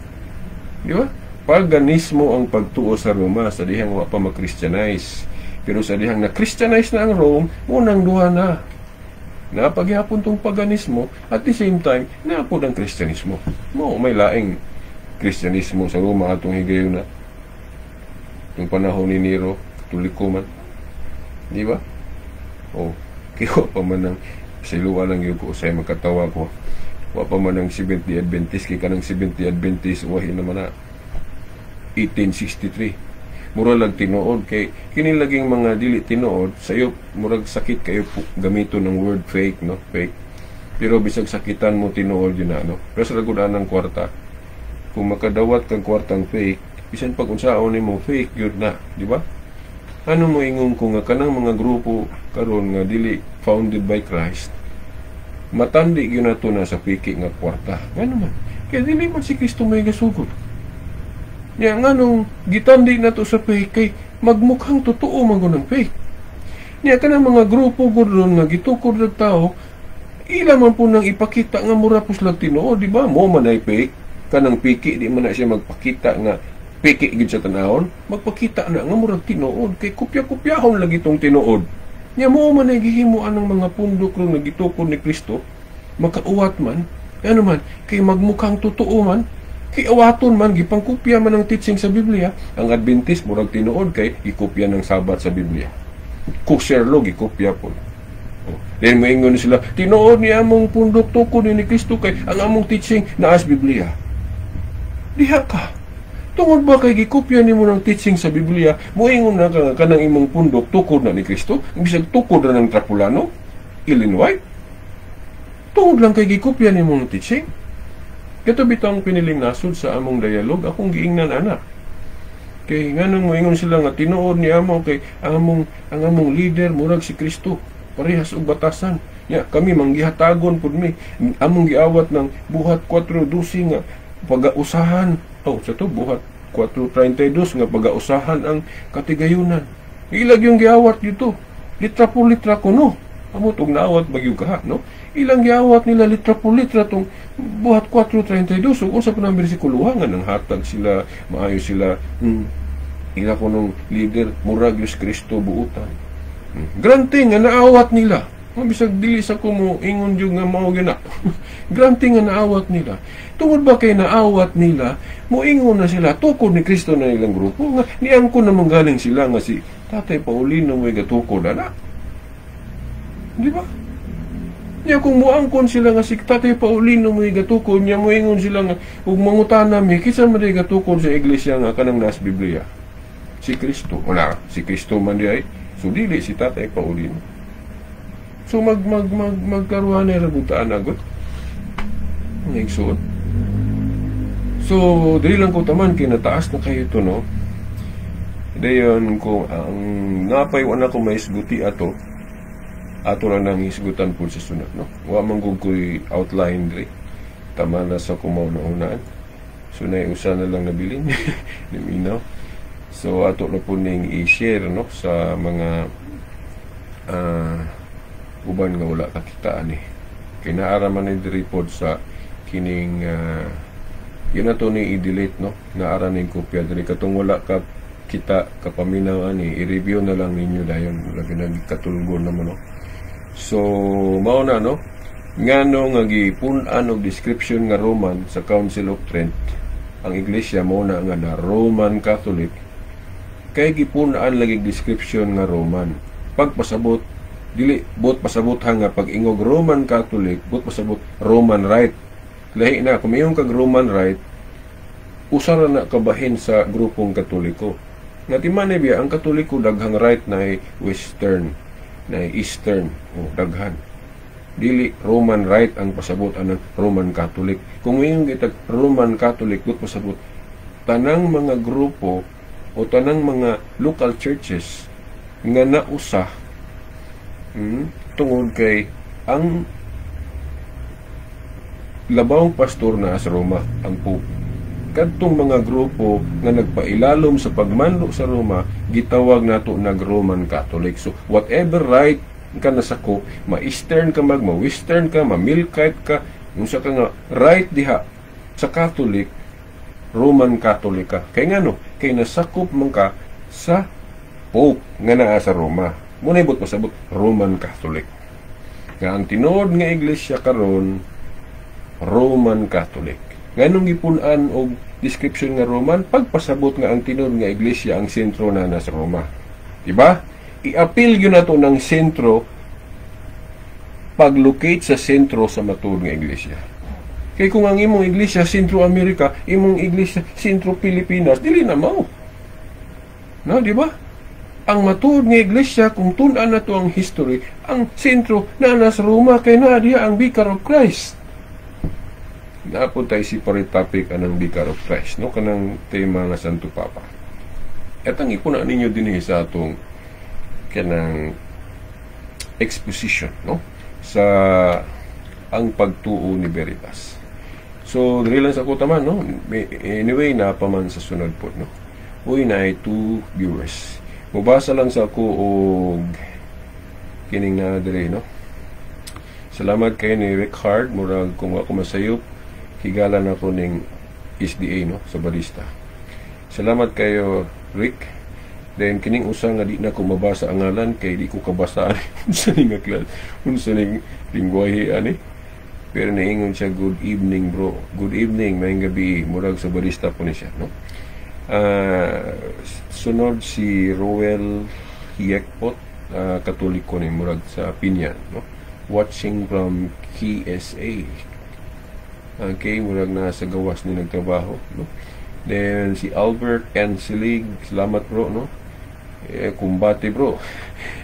Di ba? Paganismo ang pagtuo sa Roma sa dihang wa pa ma-Christianize. Pero sa dihang na-Christianize na ang Rome, unang duha na. Napaghapon tong paganismo, at the same time, naapod ang Kristyanismo. Mo may laing Kristyanismo sa Roma atong higayon na. Yung panahon ni Nero, Katoliko man. Di ba? O, kiwa pa man ang siluwa lang yun ko, usay makatawa ko. Wa pa man ang Seventh-day Adventist, kay kanang Seventh-day Adventist, wahi naman na 1863. Mura lang tinuod kay kini laging mga dili tinuod sayo, murag sakit kayo gamito ng word fake, no? Fake. Pero bisag sakitan mo, tinuod yun na, no? Pero sa lagud ng kwarta, kung makadawat kang kwartang fake, bisan pag unsaon nimo, fake yun na, di ba? Ano mo ingon ko nga kanang mga grupo karon nga dili founded by Christ, matandi gyud nato na sa piki nga kwarta. Ngano man? Kaya dili man si Kristo may gasugod. Nya nganong gitandi nato sa fake? Kay magmukhang totoo man gud ang fake. Nya kanang mga grupo gud ron nga gitukod ng tao, ila man po nang ipakita nga mura po sila tinuod, di ba? Mo man ay fake. Kanang piki, di man na siya magpakita nga piki gid sa tanahon, magpakita na nga murag tinuod kay kopya-kopyahon lagi tong tinuod. Nya mo man ay gihimuan ng mga pundok ron nga gitukod ni Kristo, makauwat man, ano man, kay magmukhang totoo man, kay awaton man, gipangkopya man ang teaching sa Biblia. Ang Adventist, murag tinuod kay gikopya ng Sabat sa Biblia. Kosher law, gikopya po. Oh. Then moingon sila, tinuod ni among pundok tukod ni Kristo kay ang among teaching naas Biblia. Diha ka. Tungod ba kay gikopya nimo ng teaching sa Biblia, moingon na ka nga kanang imong pundok tukod na ni Kristo, bisag tukod na ng Trapulano, Ellen White? Tungod lang kay gikopya nimo ng teaching. Kato bitang Piniling Nasod sa among dialogue, akong giingnan ana. Kay nganong moingon sila nga tinuod ni amo kay among ang among leader murag si Kristo, parehas og batasan. Ya, kami manggihatagon pud mi. Among giawat ng Buhat 4:12 nga pagausahan. Oh, sa to Buhat 4:32 nga pagausahan ang katigayunan. Ilag yung giawat dito. Litra po litra ko, no. Amo tong naawat bagyo ka, no? Ilang giawat nila litra po litra tong Buhat 4:32. So unsa pa nang bersikulo nga nang hatag sila, maayo sila. Ila ko nung leader murag Diyos Kristo buutan. Grante nga naawat nila. Mabisag dili sa ko mo ingon jud nga mao gyud na. Grante nga naawat nila. Tungod ba kay naawat nila, moingon na sila tukod ni Kristo na ilang grupo nga niangkon na manggaling sila nga si Tatay Paulino mo'y gatukod ana. Di ba? Nya kung muangkon sila nga si Tatay Paulino mo'y gatukod, nya moingon sila nga ug mangutana mi kinsa man day gatukod sa iglesia nga kanang nas Biblia? Si Kristo. Wala, si Kristo man di ay. So dili si Tatay Paulino. So mag mag mag magkaruhan na rabutaan agot. Nagsuot. So dili lang ko taman kay nataas na kayo to, no. Dayon ko ang napay wala ko maisguti ato. Ato lang nang isgutan po sa sunod, no. Wa man gud ko'y outline diri. Tama na sa kumaw na unaan. So naiusa na lang nabilin. Liminaw. So ato na po ning i-share, no, sa mga Uban nga wala kakita ani kay naa ra man ni diri pod sa kining yun na to ni i-delete, no? Naa ra ning kopya diri. Katong wala ka kita kapaminaw ani, i-review na lang ninyo dayon, lagi nagkatulgon naman, no? So mao na, no, ngano nga gipun-an og description nga Roman sa Council of Trent ang iglesia, mao na nga na Roman Catholic, kay gipun-an lagi description nga Roman. Pagpasabot, dili buot pasabot ha nga pag ingog Roman Catholic, buot pasabot Roman Rite. Lahi na kung miingon kag Roman Rite, usa ra na kabahin sa grupong Katoliko. Nga timan biya ang Katoliko daghang rite na, Western na, Eastern o daghan. Dili Roman Rite ang pasabot anang Roman Catholic. Kung miingon kitag Roman Catholic, buot pasabot tanang mga grupo o tanang mga local churches nga nausa, tungod kay ang labawng pastor na sa Roma, ang Pope. Kadtong mga grupo nga nagpailalom sa pagmanlo sa Roma, gitawag nato nag Roman Catholic. So whatever rite ka nasako, ma-Eastern ka mag, ma-Western ka, ma-Melkite ka, unsa ka nga rite diha sa Catholic, Roman Catholic ka. Kay ngano? Kay nasakop man ka sa Pope nga naa sa Roma. Muna buot pasabot Roman Catholic. Nga ang tinuod nga iglesia karon, Roman Catholic. Nganong gipun-an og description nga Roman? Pagpasabot nga ang tinuod nga iglesia, ang sentro na nasa Roma. Diba? I-appeal gyud nato ng sentro, pag-locate sa sentro sa matuod nga iglesia. Kay kung ang imong iglesia Sentro Amerika, imong iglesia Sentro Pilipinas, dili na mao. No, di ba? Ang matuod nga iglesia, kung tun-an nato ang history, ang sentro na nasa Roma kay naa diha ang Vicar of Christ. Naa pod tay separate topic anang Vicar of Christ, no, kanang tema nga Santo Papa. Etang ipuna ninyo dinhi sa atong kanang exposition, no, sa ang pagtuo ni Veritas. So diri lang sa ko taman, no? Anyway, naa pa man sa sunod po, no? Uy, na two viewers. Mubasa lang sa ako og kining na diri, no? Salamat kay ni Rick Hard. Murag kung ako masayop, higala na ko ning SDA, no, sa barista. Salamat kayo, Rick. Then kining usa nga di na ko mabasa ang ngalan kay di ko kabasa unsa ning nga class, unsa ning lingwahe ani. Pero niingon siya, "Good evening, bro." Good evening, maayong gabi. Murag sa barista po ni siya, no? Sunod si Roel Hiekpot, Katoliko ni, murag sa Pinya, no? Watching from KSA. Okay, murag na sa gawas ni nagtrabaho, no? Then si Albert N. Silig, salamat, bro, no? Eh, kumbate, bro.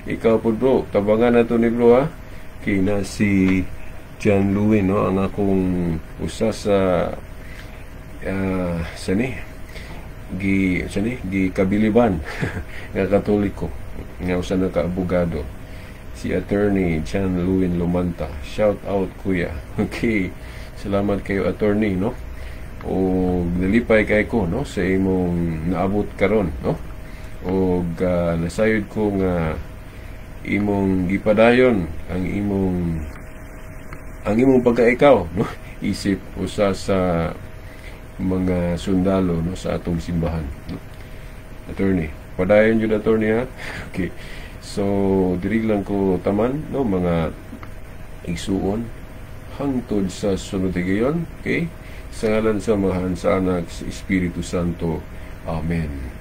Ikaw po, bro, tabangan na to ni bro ha. Kina si John Lewin, no, ang akong usa sa sa ni gi kabiliban nga Katoliko nga usa na ka abogado, si Attorney Chan Lewin Lumanta. Shout out, kuya. Okay, salamat kayo, attorney, no? O nalipay kay ko, no, sa imong naabot karon, no? Og nasayod ko nga imong gipadayon ang imong pagkaikaw, no, isip usa sa mga sundalo, no, sa atong simbahan, no? Attorney, padayon jud, attorney, ha. Okay, so diri lang ko taman, no, mga igsuon, hangtod sa sunod higayon. Okay, sa ngalan sa Amahan, sa Anak, sa Espiritu Santo. Amen.